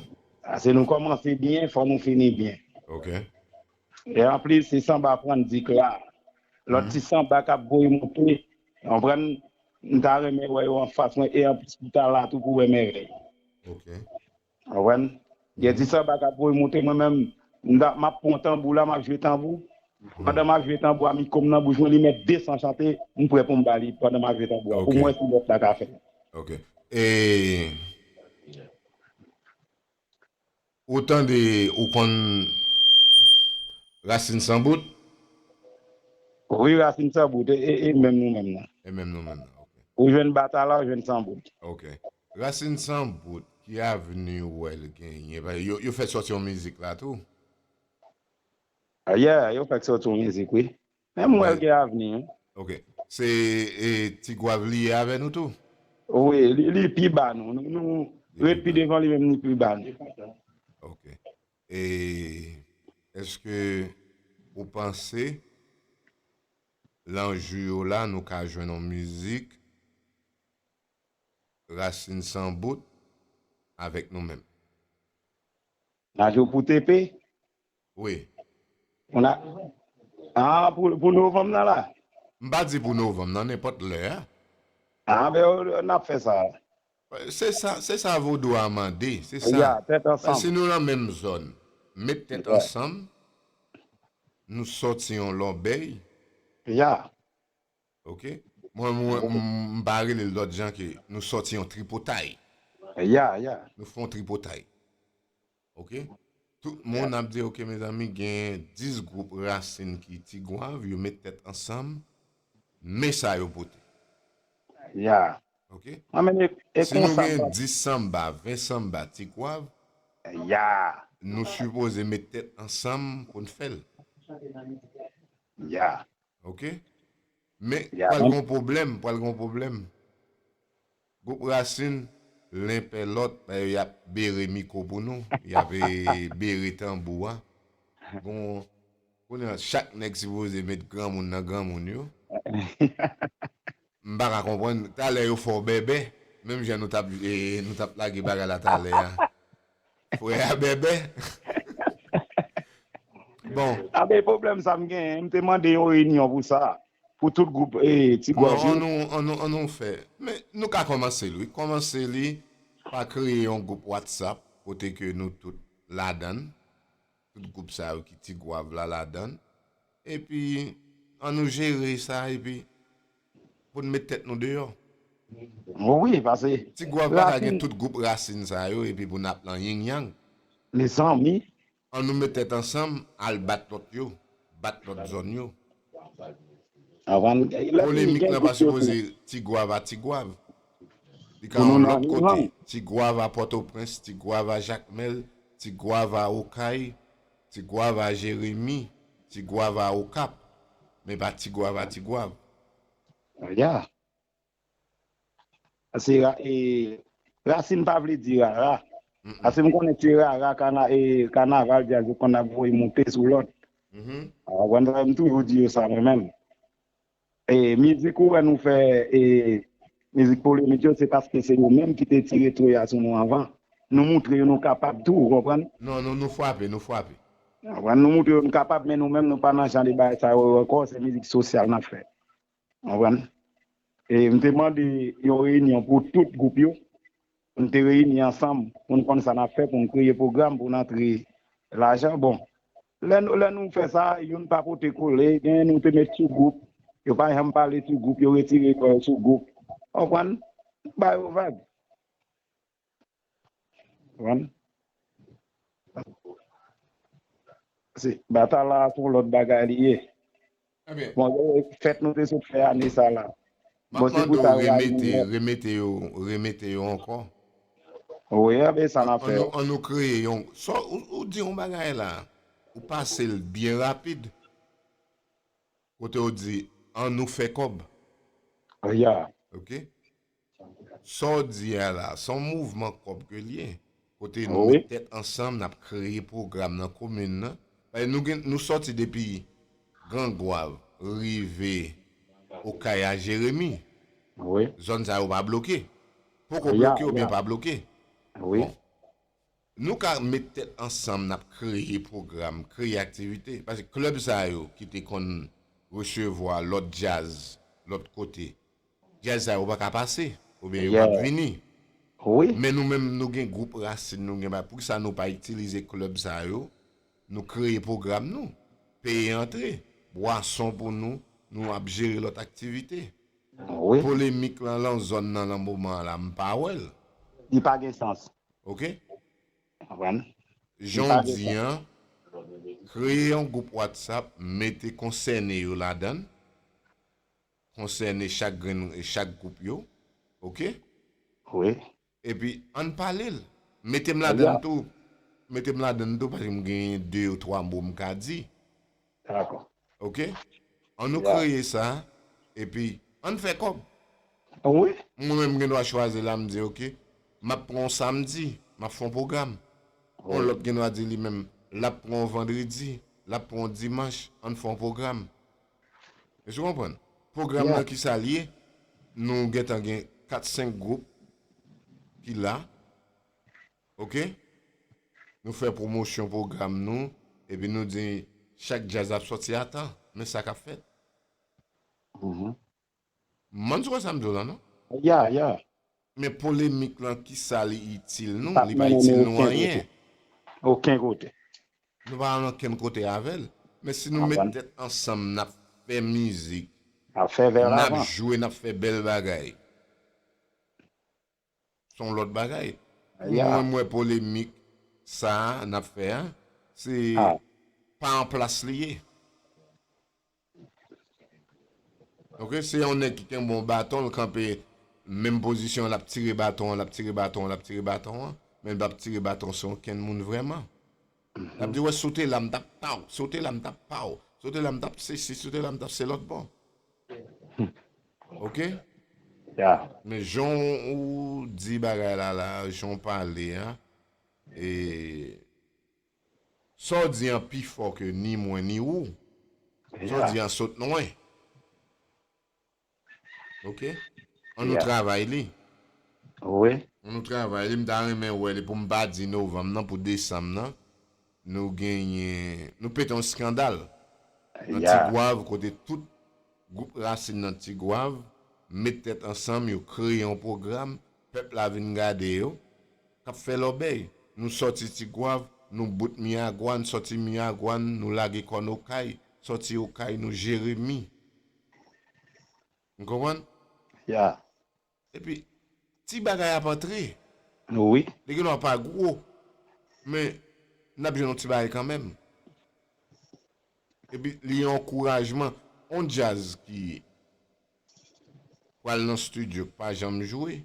Paske nou kòmanse byen, fò nou fini byen. Ok. E anplis, se Sanba pran dik la. Lòt ti Sanba k ap voye monte, konprann, m ta renmen wè yo anfas mwen, e anplis pou ta la tou pou wè mèvèy. Ok. Konprann? Gen ti Sanba k ap voye monte, mwen menm, m ta, m ap pran tanbou la, m ap jwe tanbou. Pandan m ap jwe tanbou a, mikwo m nan bouch mwen, li met de san chante, m prè pou m ba li pandan m ap jwe tanbou a. Pou m wè si lòt la ka fè. Ok. E ou tande, ou konn Rasin San Bout? Wi, Rasin San Bout, e, e, e menm nou menm nan. E menm nou menm nan, ok. Ou jwenn Batala, ou jwenn San Bout. Ok. Rasin San Bout, ki avni ou wè l genyen? Yo, yo fèk sòti yon mizik la tou? Yeah, yo fèk sòti yon mizik, wi. Men m wè l gen avni, wi. Ok. Se e, Ti Gwav li ye avè nou tou? Wi, li, li pi ba nou. Nou, nou ret pi devan li menm, li pi ba nou. Ok. E èske ou panse lan jou yo la nou ka jwenn yon mizik Rasin San Bout avèk nou menm? Nan jou pou T P? Wi. Ou na, ah, pou, pou novanm nan la? M pa di pou novanm nan, nenpòt lè a. Ah, ben, n ap fè sa. Se sa, se sa vodou a mande, se sa. Ya, tèt ansanm. Si nou nan menm zòn, met tèt ansanm, nou sòti yon lòbèy. Ya. Ok? Mwen, mwen, m, m pa rele l lòt jan ke nou sòti yon tripotay. Ya, ya. Nou fè yon tripotay. Ok? Tout moun ap di, ok, mezanmi, gen dis gwoup rasin ki Ti Gwav, yo met tèt ansanm, men sa yo pote. Ya. Ok? Mwen menm, e, e Si nou konsa, gen m dis sanba, ven sanba, Ti Gwav, ya, nou sipoze met tèt ansanm pou n fè l. ya. Ok? Men, Ya, pral men- gon pwoblèm, pral gon pwoblèm. Gwoup Rasin, len pè lòt, y ap bere mikwo pou nou, y ap e, bere tanbou a. Gon, kounye a, chak nèg sipoze met granmoun nan granmoun yo. M pa ka konprann, talè yo fè w bèbè, menm jan nou t ap, e, nou t ap lage bagay la talè a. Frè a bèbè. Bon. A, men pwoblèm sa m genyen, m te mande yon reyinyon pou sa, pou tout gwoup, e, Ti Bon, Gwav yo. An nou, an nou, an nou fè. Men nou ka kòmanse l, wi. Kòmanse li pa kreye yon gwoup WhatsApp kote ke nou tout ladan l. Tout gwoup sa yo ki Ti Gwav la ladan l. Epi, an nou jere sa, epi pou n met tèt nou deyò. Wi, paske Ti Gwav pa ka Rasin- gen tout gwoup Rasin sa yo, epi pou n ap lan yin yang. Mezanmi, An nou met tèt ansanm, al bat lòt yo, bat lòt zòn yo. Avan, lè Polemik gen nan pa gwoup yo tou. Sipoze Ti Gwav a Ti Gwav. Li ka Pou nou yon nan lòt yin kote. yang. Ti Gwav a Pòtoprens, Ti Gwav a Jakmèl, Ti Gwav a Okay, Ti Gwav a Jeremi, Ti Gwav a Okap. Men pa Ti Gwav a Ti Gwav. Ya. Se ra, e, rasin pa vle di rara. Paske m konnen se rara kana, e, kanaval djaz yo konn ap voye moute sou lòt. Mhm. Ou konprann sa, m toujou di yo sa mwen menm. E, mizik ou wè nou fè, e, mizik polemik yo, se paske se yo menm ki te tire twe a sou nou anvan. Nou moutre yo nou kapab tou, ou konprann? Non, non, nou frape, nou frape. Ou konprann? Nou moutre yo nou kapab, men nou menm nou pa nan jan de bagay sa yo ankò, se mizik sosyal n ap fè. Ou konprann? E m te mande yon reyinyon pou tout gwoup yo. Nou te reyini ansanm pou n konn sa n ap fè, pou n kreye pwogram, pou n antre lajan. Bon, lè nou, lè nou fè sa, youn pa pote kole, gen nou te met sou gwoup, yo pa janm pale sou gwoup, yo retire kò yo sou gwoup. Ou konprann? Ba yo vag. Ou konprann? Se, batala a se yon lòt bagay li ye. Ebyen, Bon, e, fèt nou te sot fè ane sa la. m Bon, ap se pou mande sa w yo rale remete, nou. Remete yo, remete yo ankò. Wi, a, men sa n ap An fè. nou, an nou kreye yon. Sa, ou, ou di yon bagay la, ou pase l byen rapid. Kote ou di, an nou fè kòb. Ya. Ok? Sa w di a la, se yon mouvman kòb ke l ye. Kote nou Wi. Met tèt ansanm, n ap kreye pwogram nan komin nan. Paske nou gen, nou sòti depi Gran Gwav, rive Okay a Jeremi. Wi. Zòn sa yo pa bloke. Poko Ya, bloke oubyen ya. Pa bloke. Wi. Bon. Nou ka met tèt ansanm, n ap kreye pwogram, kreye aktivite. Paske klèb sa yo ki te konn resevwa lòt djaz, lòt kote, djaz sa yo pa ka pase, oubyen yo p ap Yeah. Vini. Wi. Men nou menm, nou gen gwoup rasin, nou gen bagay. Poukisa nou pa itilize klèb sa yo, nou kreye pwogram nou? peye antre, bwason pou nou, nou ap jere lòt aktivite. Wi. Polemik lan lan zòn nan lan moman an la, m pa wè l. Li pa gen sans. Oke? Konprann? Jan w di an, kreye yon gwoup WhatsApp, mete konsène yo ladan l, konsène chak grenn, chak gwoup yo, oke? Wi. Epi, ann pale l. Mete m ladan l tou. Mete m ladan l tou, paske m gen de ou twa mo m ka di. Dakò. Oke? Ann nou kreye sa, epi ann fè kòb. Wi. Mwen menm, m gen dwa chwazi la, m di, oke, m ap pran yon samdi, m ap fè yon pwogram. Yon lòt gen dwa di li menm, l ap pran yon vandredi, l ap pran yon dimanch, ann fè yon pwogram. Èske w konprann? Pwogram nan ki sa l ye? Nou gentan gen kat senk gwoup ki la. Oke? Nou fè pwomosyon pwogram nou, epi nou di chak djaz ap sòti a tan. Men sa k ap fèt. Mhm. M konn si w wè sa m di w la, non? Ya, ya. Men polemik lan, ki sa li itil nou? Li pa itil nou anyen. Okenn kote. Nou pa al ankenn kote avè l. Men si nou met tèt ansanm, n ap fè mizik, n ap jwe, n ap fè bèl bagay. Se yon lòt bagay. Pou mwen, m wè polemik sa a n ap fè a, se pa an plas li ye. Oke, se yon nèg ki kenbe yon baton, l kanpe menm pozisyon, l ap tire baton an, l ap tire baton an, l ap tire baton an, men l p ap tire baton sou okenn moun vrèman. L ap di, wè, si w te la, m t ap pa w, si w te la, m t ap pa w, si w te la, m t ap sesi, si w te la, m t ap se lòt bò. Oke? Ya. Men jan w di bagay la, la, jan w pale a, e, sa w di an pi fò ke ni mwen ni ou. Sa w di an sot lwen. Oke? Ann nou travay li. Wi. Ann nou travay li. M ta renmen wè li pou m pa di novanm nan, pou desanm nan. Nou genyen, nou pete yon eskandal nan Tigwav, kote tout gwoup rasin nan Tigwav met tèt ansanm, yo kreye yon pwogram, pèp la vin gade yo, k ap fè lòbèy. Nou sòti Tigwav, nou bout Miragwàn, sòti Miragwàn, nou lage kò n Okay, sòti Okay, nou Jeremi. Ou konprann? Ya. Epi, ti bagay ap antre. Wi. Li gen dwa pa gwo, men n ap jwenn yon ti bagay kanmenm. Epi, li yon ankourajman. On djaz ki pral nan estidyo, k pa janm jwe,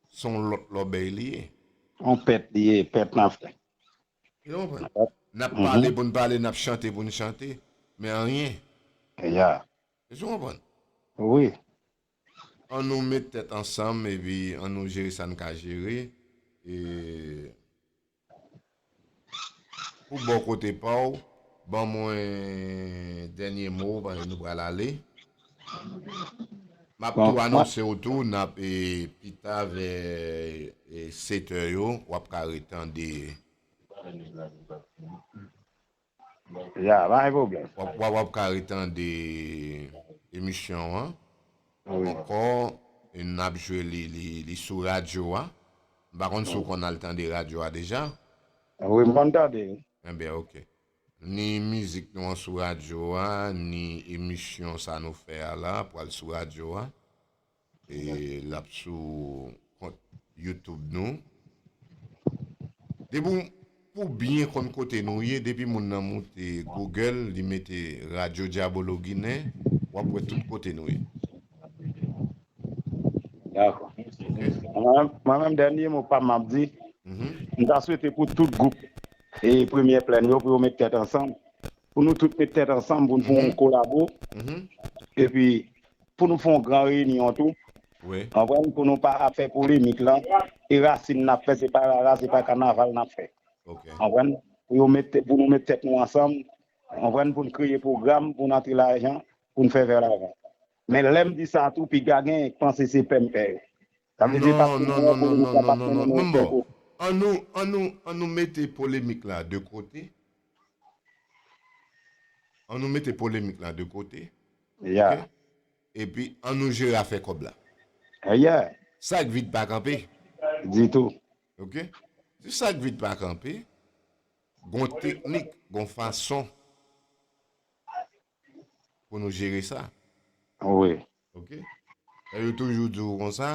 se yon lòt lòbèy li ye. On pèt li ye, pèt n ap fè. Ou konprann? N ap pale pou n pale, n ap chante pou n chante, men anyen. Ya. Èske w konprann? Wi. Ann nou met tèt ansanm, epi ann nou jere sa n ka jere. E pou bò kote pa w, ban mwen dènye mo w, paske nou pral ale. M ap tou anonse w tou, n ap, e, pita vè, e, sèt è yo, w ap ka retande. Ya, pa gen pwoblèm. W ap, w ap, w ap ka retande emisyon an ankò, e n ap jwe li, li, li sou radyo a. M pa konn si w konn al tande radyo a deja. Wi, m konn tande, wi. Enben, oke. Ni mizik nou an sou radyo a, ni emisyon sa nou fè a la, pral sou radyo a. E l ap sou kont YouTube nou. Depi w, pou w byen konn kote nou ye, depi moun nan moute Google, li mete Radyo Dyabolo Ginen, w ap wè tout kote nou ye. Dakò. Mwen, mwen menm, dènye mo pa m ap di, m ta swete pou tout gwoup e Premyè Plèn yo, pou yo met tèt ansanm, pou nou tout met tèt ansanm, pou n fè yon kolabo. Epi, pou nou fè yon gran reyinyon tou. Wi. Konprann? Pou nou pa ap fè polemik lan. E rasin n ap fè, se pa rara, se pa kanaval n ap fè. Oke. Konprann? Pou yo met, pou nou met tèt nou ansanm, konprann? Pou n kreye pwogram, pou n antre lajan, pou n fè vè lajan. Men lè m di sa tou, piga genyen k panse se pè m pè yo. Sa vle di pa pou mwen, pou nou pa mennen nou. Menm bò. Ann nou, ann nou, ann nou mete polemik la de kote. Ann nou mete polemik la de kote. Ya. Oke? Epi, ann nou jere afè kòb la. Ya. Sa k vide pa kanpe. Ditou. Oke? Si sa k vide pa kanpe, gon teknik, gon fason pou nou jere sa. Wi. Ok? E yo toujou di w konsa,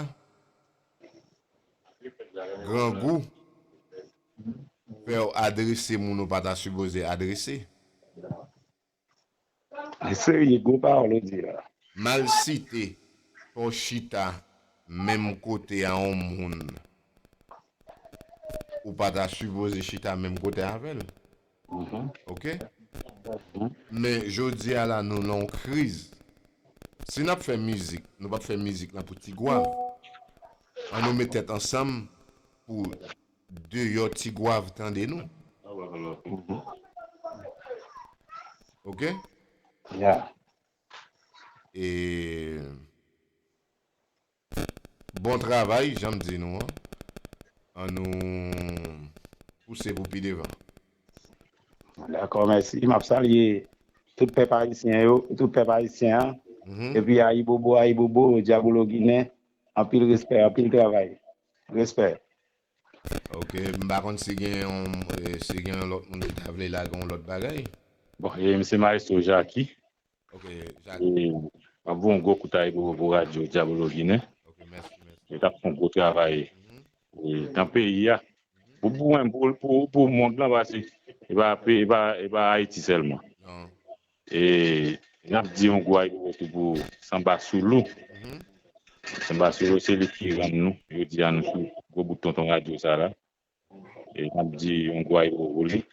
grangou fè w adrese moun ou pa ta sipoze adrese. Serye, gwo pawòl ou di la. Malsite fè w chita menm kote a yon moun ou pa ta sipoze chita menm kote avè l. Ok? Men jodi a la nou nan yon kriz. Si n ap fè mizik, nou p ap fè mizik lan pou Tigwav. An nou met tèt ansanm pou deyò Tigwav tande nou. Ok? Yeah. E bon travay, jan m di nou an. An nou pouse pou pi devan. Dakò, mèsi. M ap salye tout pèp ayisyen yo, tout pèp ayisyen an. Epi ayibobo, ayibobo, Diabolo Ginen. Anpil respè, anpil travay. Respè. Ok, m pa konn si gen yon, eh, si gen yon lòt moun ki ta vle lage yon lòt bagay. Bon, e m se Maestro Jacky. Ok, Jacky. E m ap voye yon gwo kout ayibobo pou radyo Diabolo Ginen. Ok, mèsi, mèsi. Yo t ap fè yon gwo travay e, nan peyi a. Pou, pou, mwen, pou, pou, pou mond lan, paske e pa, e pa, e pa Ayiti sèlman. Non. E n ap di yon gwo ayibobo tou pou Sanba Soulou. Mhm. Sanba Soulou, se li ki rann nou. Yo di a nou sou gwo bout tonton radyo sa la. E n ap di yon gwo ayibobo pou li.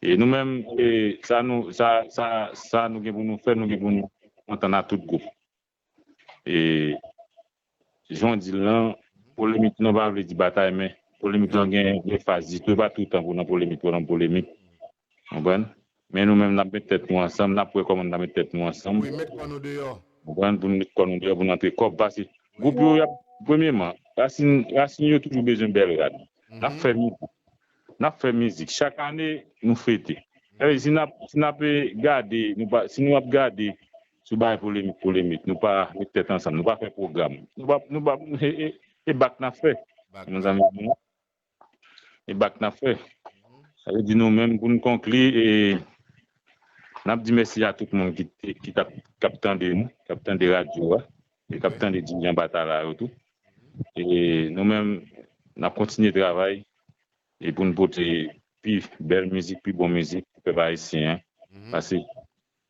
E nou menm, e sa nou, sa, sa, sa nou gen pou nou fè, nou gen pou nou antann a tout gwoup. E jan w di l lan, polemik nan pa vle di batay, men polemik lan gen de faz li tou. E pa toutan pou nan polemik, pou nan polemik. Konprann? Men nou menm, n ap met tèt nou ansanm, n ap wè kòman n ap met tèt nou ansanm. Wi, met kò nou deyò. Konprann? Pou n met kò nou deyò, pou n antre kòb. Paske gwoup yo, y ap, premyeman, rasin, rasin yo toujou bezwen bèl rad. N ap fè mizik. N ap fè mizik. Chak ane, nou fete. Sa vle di, si n ap, si n ap, eh, gade, nou pa, si nou ap gade sou bagay polemik, polemik, nou pa met tèt ansanm, nou pa fè pwogram. Nou pa, nou pa, e, e, e bak n ap fè. Bak. Mezanmi, e bak n ap fè. Sa vle di nou menm pou n konkli, e n ap di mèsi a tout moun ki, te- ki t ap, k ap tande nou, k ap tande radyo a, e k ap tande dirijan Batala yo tou. E nou menm, n ap kontinye travay e pou n pote pi bèl mizik, pi bon mizik pou pèp ayisyen an. Mhm. Paske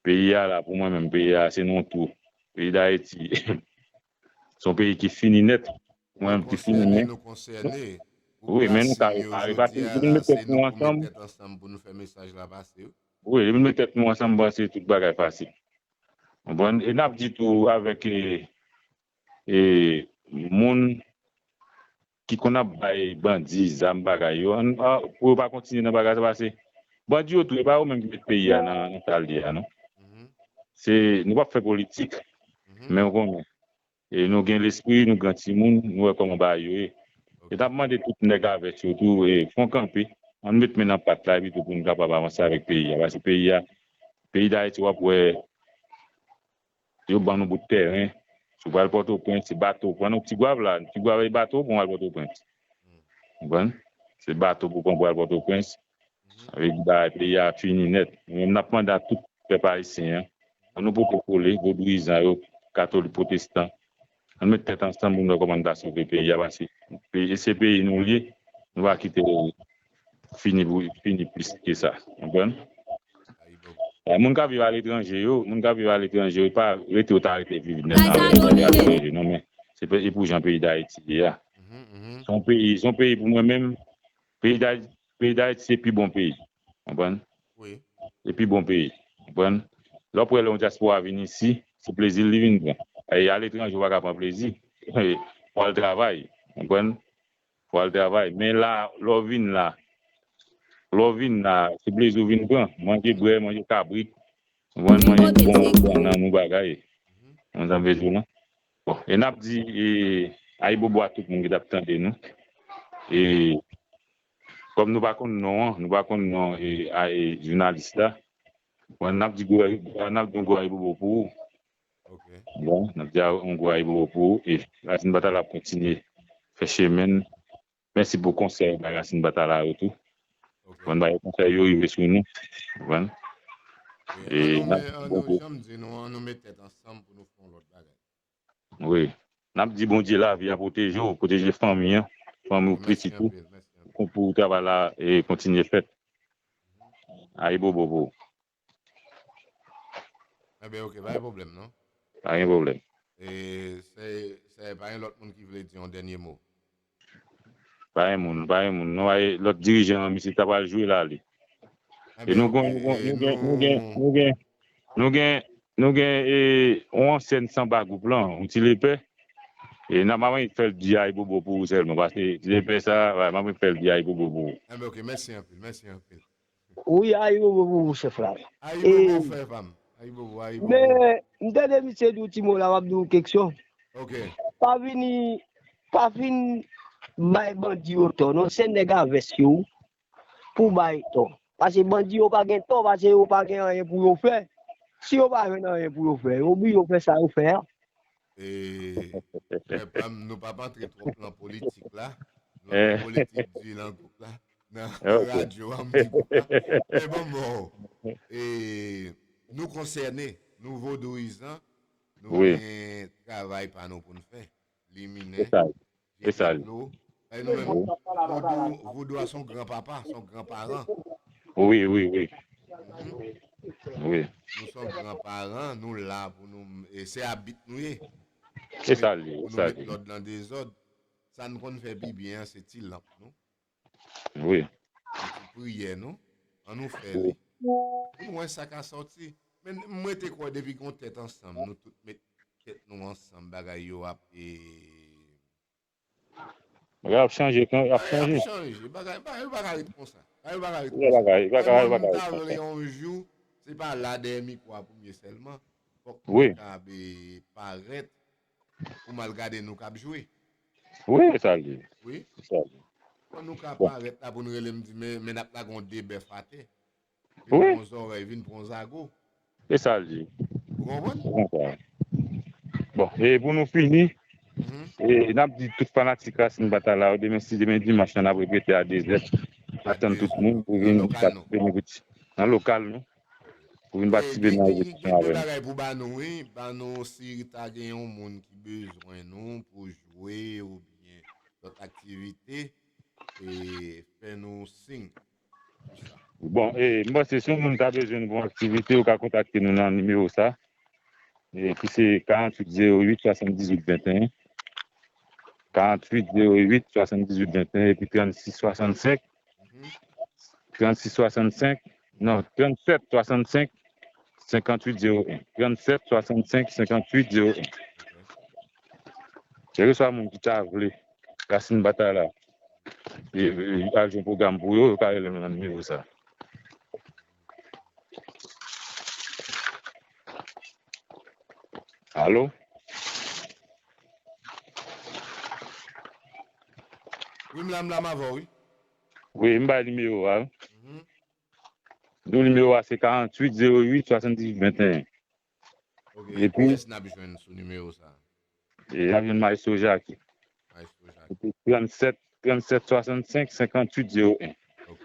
peyi a la, pou mwen menm, peyi a se nou tou. Peyi Dayiti, se yon peyi ki fini nèt. Mwen menm ki fini Konsène, nèt. Nou konsène. Wi, men nou ka Rasin yo repare. Paske jodi a pou nou la, met tèt se nou nou pou ansanm. Met tèt ansanm pou nou fè mesaj la pase. Wi. Wi, pou nou met tèt nou ansanm, m panse tout bagay fasil. Konprann? E n ap di tou avèk, e, e, moun ki konn ap bay bandi zam bagay yo, an, a, pou yo pa kontinye nan bagay sa, paske bandi yo tou, e pa yo menm ki met peyi a nan, nan sa l ye a, non. Mhm. Se, nou p ap fè politik, Mhm. men w konnen. E nou gen lespri, nou gran timoun, nou wè kòman bagay yo ye. E n ap mande tout nèg avèk yo tou, e, fè yon kanpe, ann met men nan pat la, epi tou pou nou kapab avanse avèk peyi a. Paske peyi a, peyi Dayiti, w ap wè, yo ban nou bout tèren. Si w pral Pòtoprens, se bato. Pran nou Tigwav la, Tigwav e bato pou w al Pòtoprens. Konprann? Se bato pou pran pou al Pòtoprens. Sa vle di bagay peyi a fini nèt. Nou menm n ap mande a tout pèp ayisyen an, pou nou pote kole, vodouyizan yo, katolik, pwotestan. Ann met tèt ansanm pou nou wè kòman nou ka sove peyi a, paske peyi, se peyi nou l ye, nou pa kite l fini pou, fini plis ke sa. Konprann? Moun k ap viv aletranje yo, moun k ap viv aletranje yo, pa rete yo ta rete viv nèt nan aletranje, non, men se pe- e pou jan peyi Dayiti ye a. Mhm, mhm. Se yon peyi, se yon peyi pou mwen menm, peyi Dayiti, peyi Dayiti se pi bon peyi. Konprann? Wi. Se pi bon peyi. Konprann? Lè w ap wè lè yon dyaspora vin isi, se plezi l li vin pran. E aletranje, ou pa ka pran plezi. Ou al travay. Konprann? Ou al travay. Men la, lè w vin la, lè w vin la, se plezi w vin pran. Manje bwè, manje kabrit. Konprann? Manje bon, bon nan nou bagay. Konprann sa m vle di w lan? Bon, e n ap di, e, ayibobo a tout moun ki t ap tande nou. E, kòm nou pa konn non an, nou pa konn non, e, a, e, jounalis la. Bon, n ap di gwo, n ap di yon gwo ayibobo pou ou. Ok. Bon, n ap di a- yon gwo ayibobo pou ou. E Rasin Batala ap kontinye fè chemen l. Mèsi pou konsèy bay Rasin Batala yo tou. Ok. Bon, bay konsèy yo rive sou nou. Konprann? E n ap di Bondye. Wi. N ap di Bondye lavi a pwoteje w, pwoteje fanmi an, fanmi w, pitit ou, pou travay la e kontinye fèt. Ayibobo pou ou. Enben, ok, pa gen pwoblèm, non? Pa gen pwoblèm. E se, se pa gen lòt moun ki vle di yon dènye mo? Pa gen moun, pa gen moun. Nou ay lòt dirijan an, misye ta pral jwe la li. E nou gen, nou gen, nou gen, nou gen, nou gen, nou gen, e, yon ansyen sanba gwoup lan, yon ti lepè. E nan m ap fè l di Ayibobo pou ou sèlman, paske ti lepè sa, m ap fè l di Ayibobo pou ou. Enben, ok, mèsi anpil, mèsi anpil. Wi, Ayibobo pou ou, chèf la. Ayibobo, frè pa m. Ayibobo, Ayibobo. Men, m tande misye di yon ti mo la, m ap di w keksyon. Ok. Pa vini, pa vin bay bandi yo tò, non, se nèg a vès yo pou bay tò. Paske bandi yo pa gen tò, paske yo pa gen anyen pou yo fè. Si yo pa jwenn anyen pou yo fè, yo oblije yo fè sa yo fè a. E, frè pa m, nou p ap antre twòp nan politik la. Nou ap fè politik di nan gwoup la. Nan radyo a, m di gwoup la. Men bon, bon. E, nou konsène, nou vodouyizan, nou gen travay pa nou pou n fè. Liminen, jete dlo. Sa e nou menm, vodou, vodou a se yon gran papa, se yon gran paran. Wi, wi, wi. Wi. Nou se yon gran paran, nou la pou nou, e se abit nou ye. Se sa l ye, se sa l ye. Pou nou met lòd nan dezòd. Sa n konn fè pi byen an, se ti lanp nou. Wi. E ti priyè nou. An nou fè li. Pou nou wè sa ka sòti. Men mwen te kwè depi gon tèt ansanm, nou tout met tèt nou ansanm, bagay yo ap e Bagay ap chanje, kan ap chanje. Ap chanje. Bagay, bagay yo pa ka ret konsa. Bagay yo pa ka ret konsa. Bagay yo pa ka ret konsa. Mwen, mwen ta vle yon jou, se pa la dèyè mikwo a pou m ye sèlman. Fòk mwen ta be parèt pou m al gade nou k ap jwe. Wi, se sa l ye. Wi. Se sa l ye. Fò nou ka parèt la pou n rele m di, men, men n ap lage yon de bèf atè. Vin pran zòrèy, vin pran zago. E sa l di. Ou konprann? Bon, e pou nou fini, e n ap di tout fanatik Rasin Batay la yo, demen, si demen dimanch lan, n ap repete a dezè. Atann tout moun pou vin patisipe nan lokal nou. Pou vin patisipe nan repetisyon avè nou. Gen de bagay pou ba nou, wi. Ba nou si ta gen yon moun ki bezwen nou pou jwe oubyen lòt aktivite, e fè nou siy. Bon, e, m panse si yon moun ta bezwen nou pou yon aktivite, ou ka kontakte nou nan nimewo sa, e, ki se karanntuit zewo uit swasanndizuit venteyen, karanntuit zewo uit swasanndizuit venteyen, epi trannsis swasannsenk, trannsis swasannsenk, non, trannsèt swasannsenk, senkantuit zewo en, trannsèt swasannsenk, senkantuit zewo en. Kèlkeswa moun ki ta vle Rasin Batay la, e, e, al jwenn pwogram pou yo, yo ka rele m nan nimewo sa. Alo? Wi, m la, m la, m avè w, wi. Wi, m bay nimewo a, wi. Nou nimewo a se karanntuit zewo uit swasanndizuit venteyen. Ok, kiyès n ap jwenn sou nimewo sa a? E, n ap jwenn Maestro Jacky. Maestro Jacky. Epi trannsèt, trannsèt swasannsenk, senkantuit zewo en. Ok.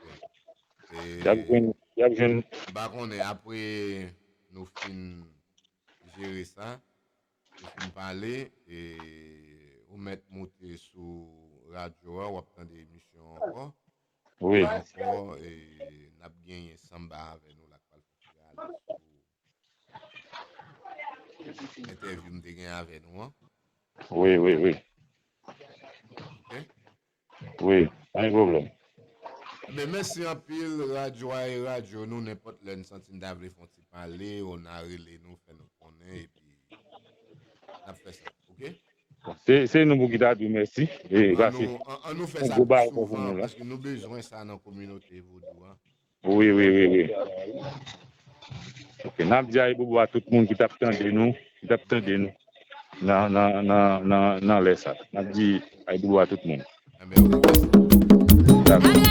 E, y ap jwenn, y ap jwenn. M pa konnen, apre nou fin jere sa, nou fin pale, e, ou mèt moute sou radyo a, w ap tande emisyon an ankò. Wi. Ankò, e, n ap genyen Samba avè nou la k pral fè ti rale sou entèvyou m te gen avè nou an. Wi, wi, wi. Ok? Wi, pa gen pwoblèm. Enben, mèsi anpil, radyo a e radyo nou, nenpòt lè n santi n ta vle fè yon ti pale, ou n a rele nou, fè nou konnen, epi n ap fè sa, ok? Se, se nou pou ki ta di w mèsi. E, ann, ann nou fè sa pi souvan, paske nou bezwen sa nan kominote vodou a. Wi, wi, wi, wi. Ok, n ap di ayibobo a tout moun ki t ap tande nou, ki t ap tande nou nan, nan, nan, nan, nan lè sa. N ap di ayibobo a tout moun. Enben, ok, mèsi. Dakò.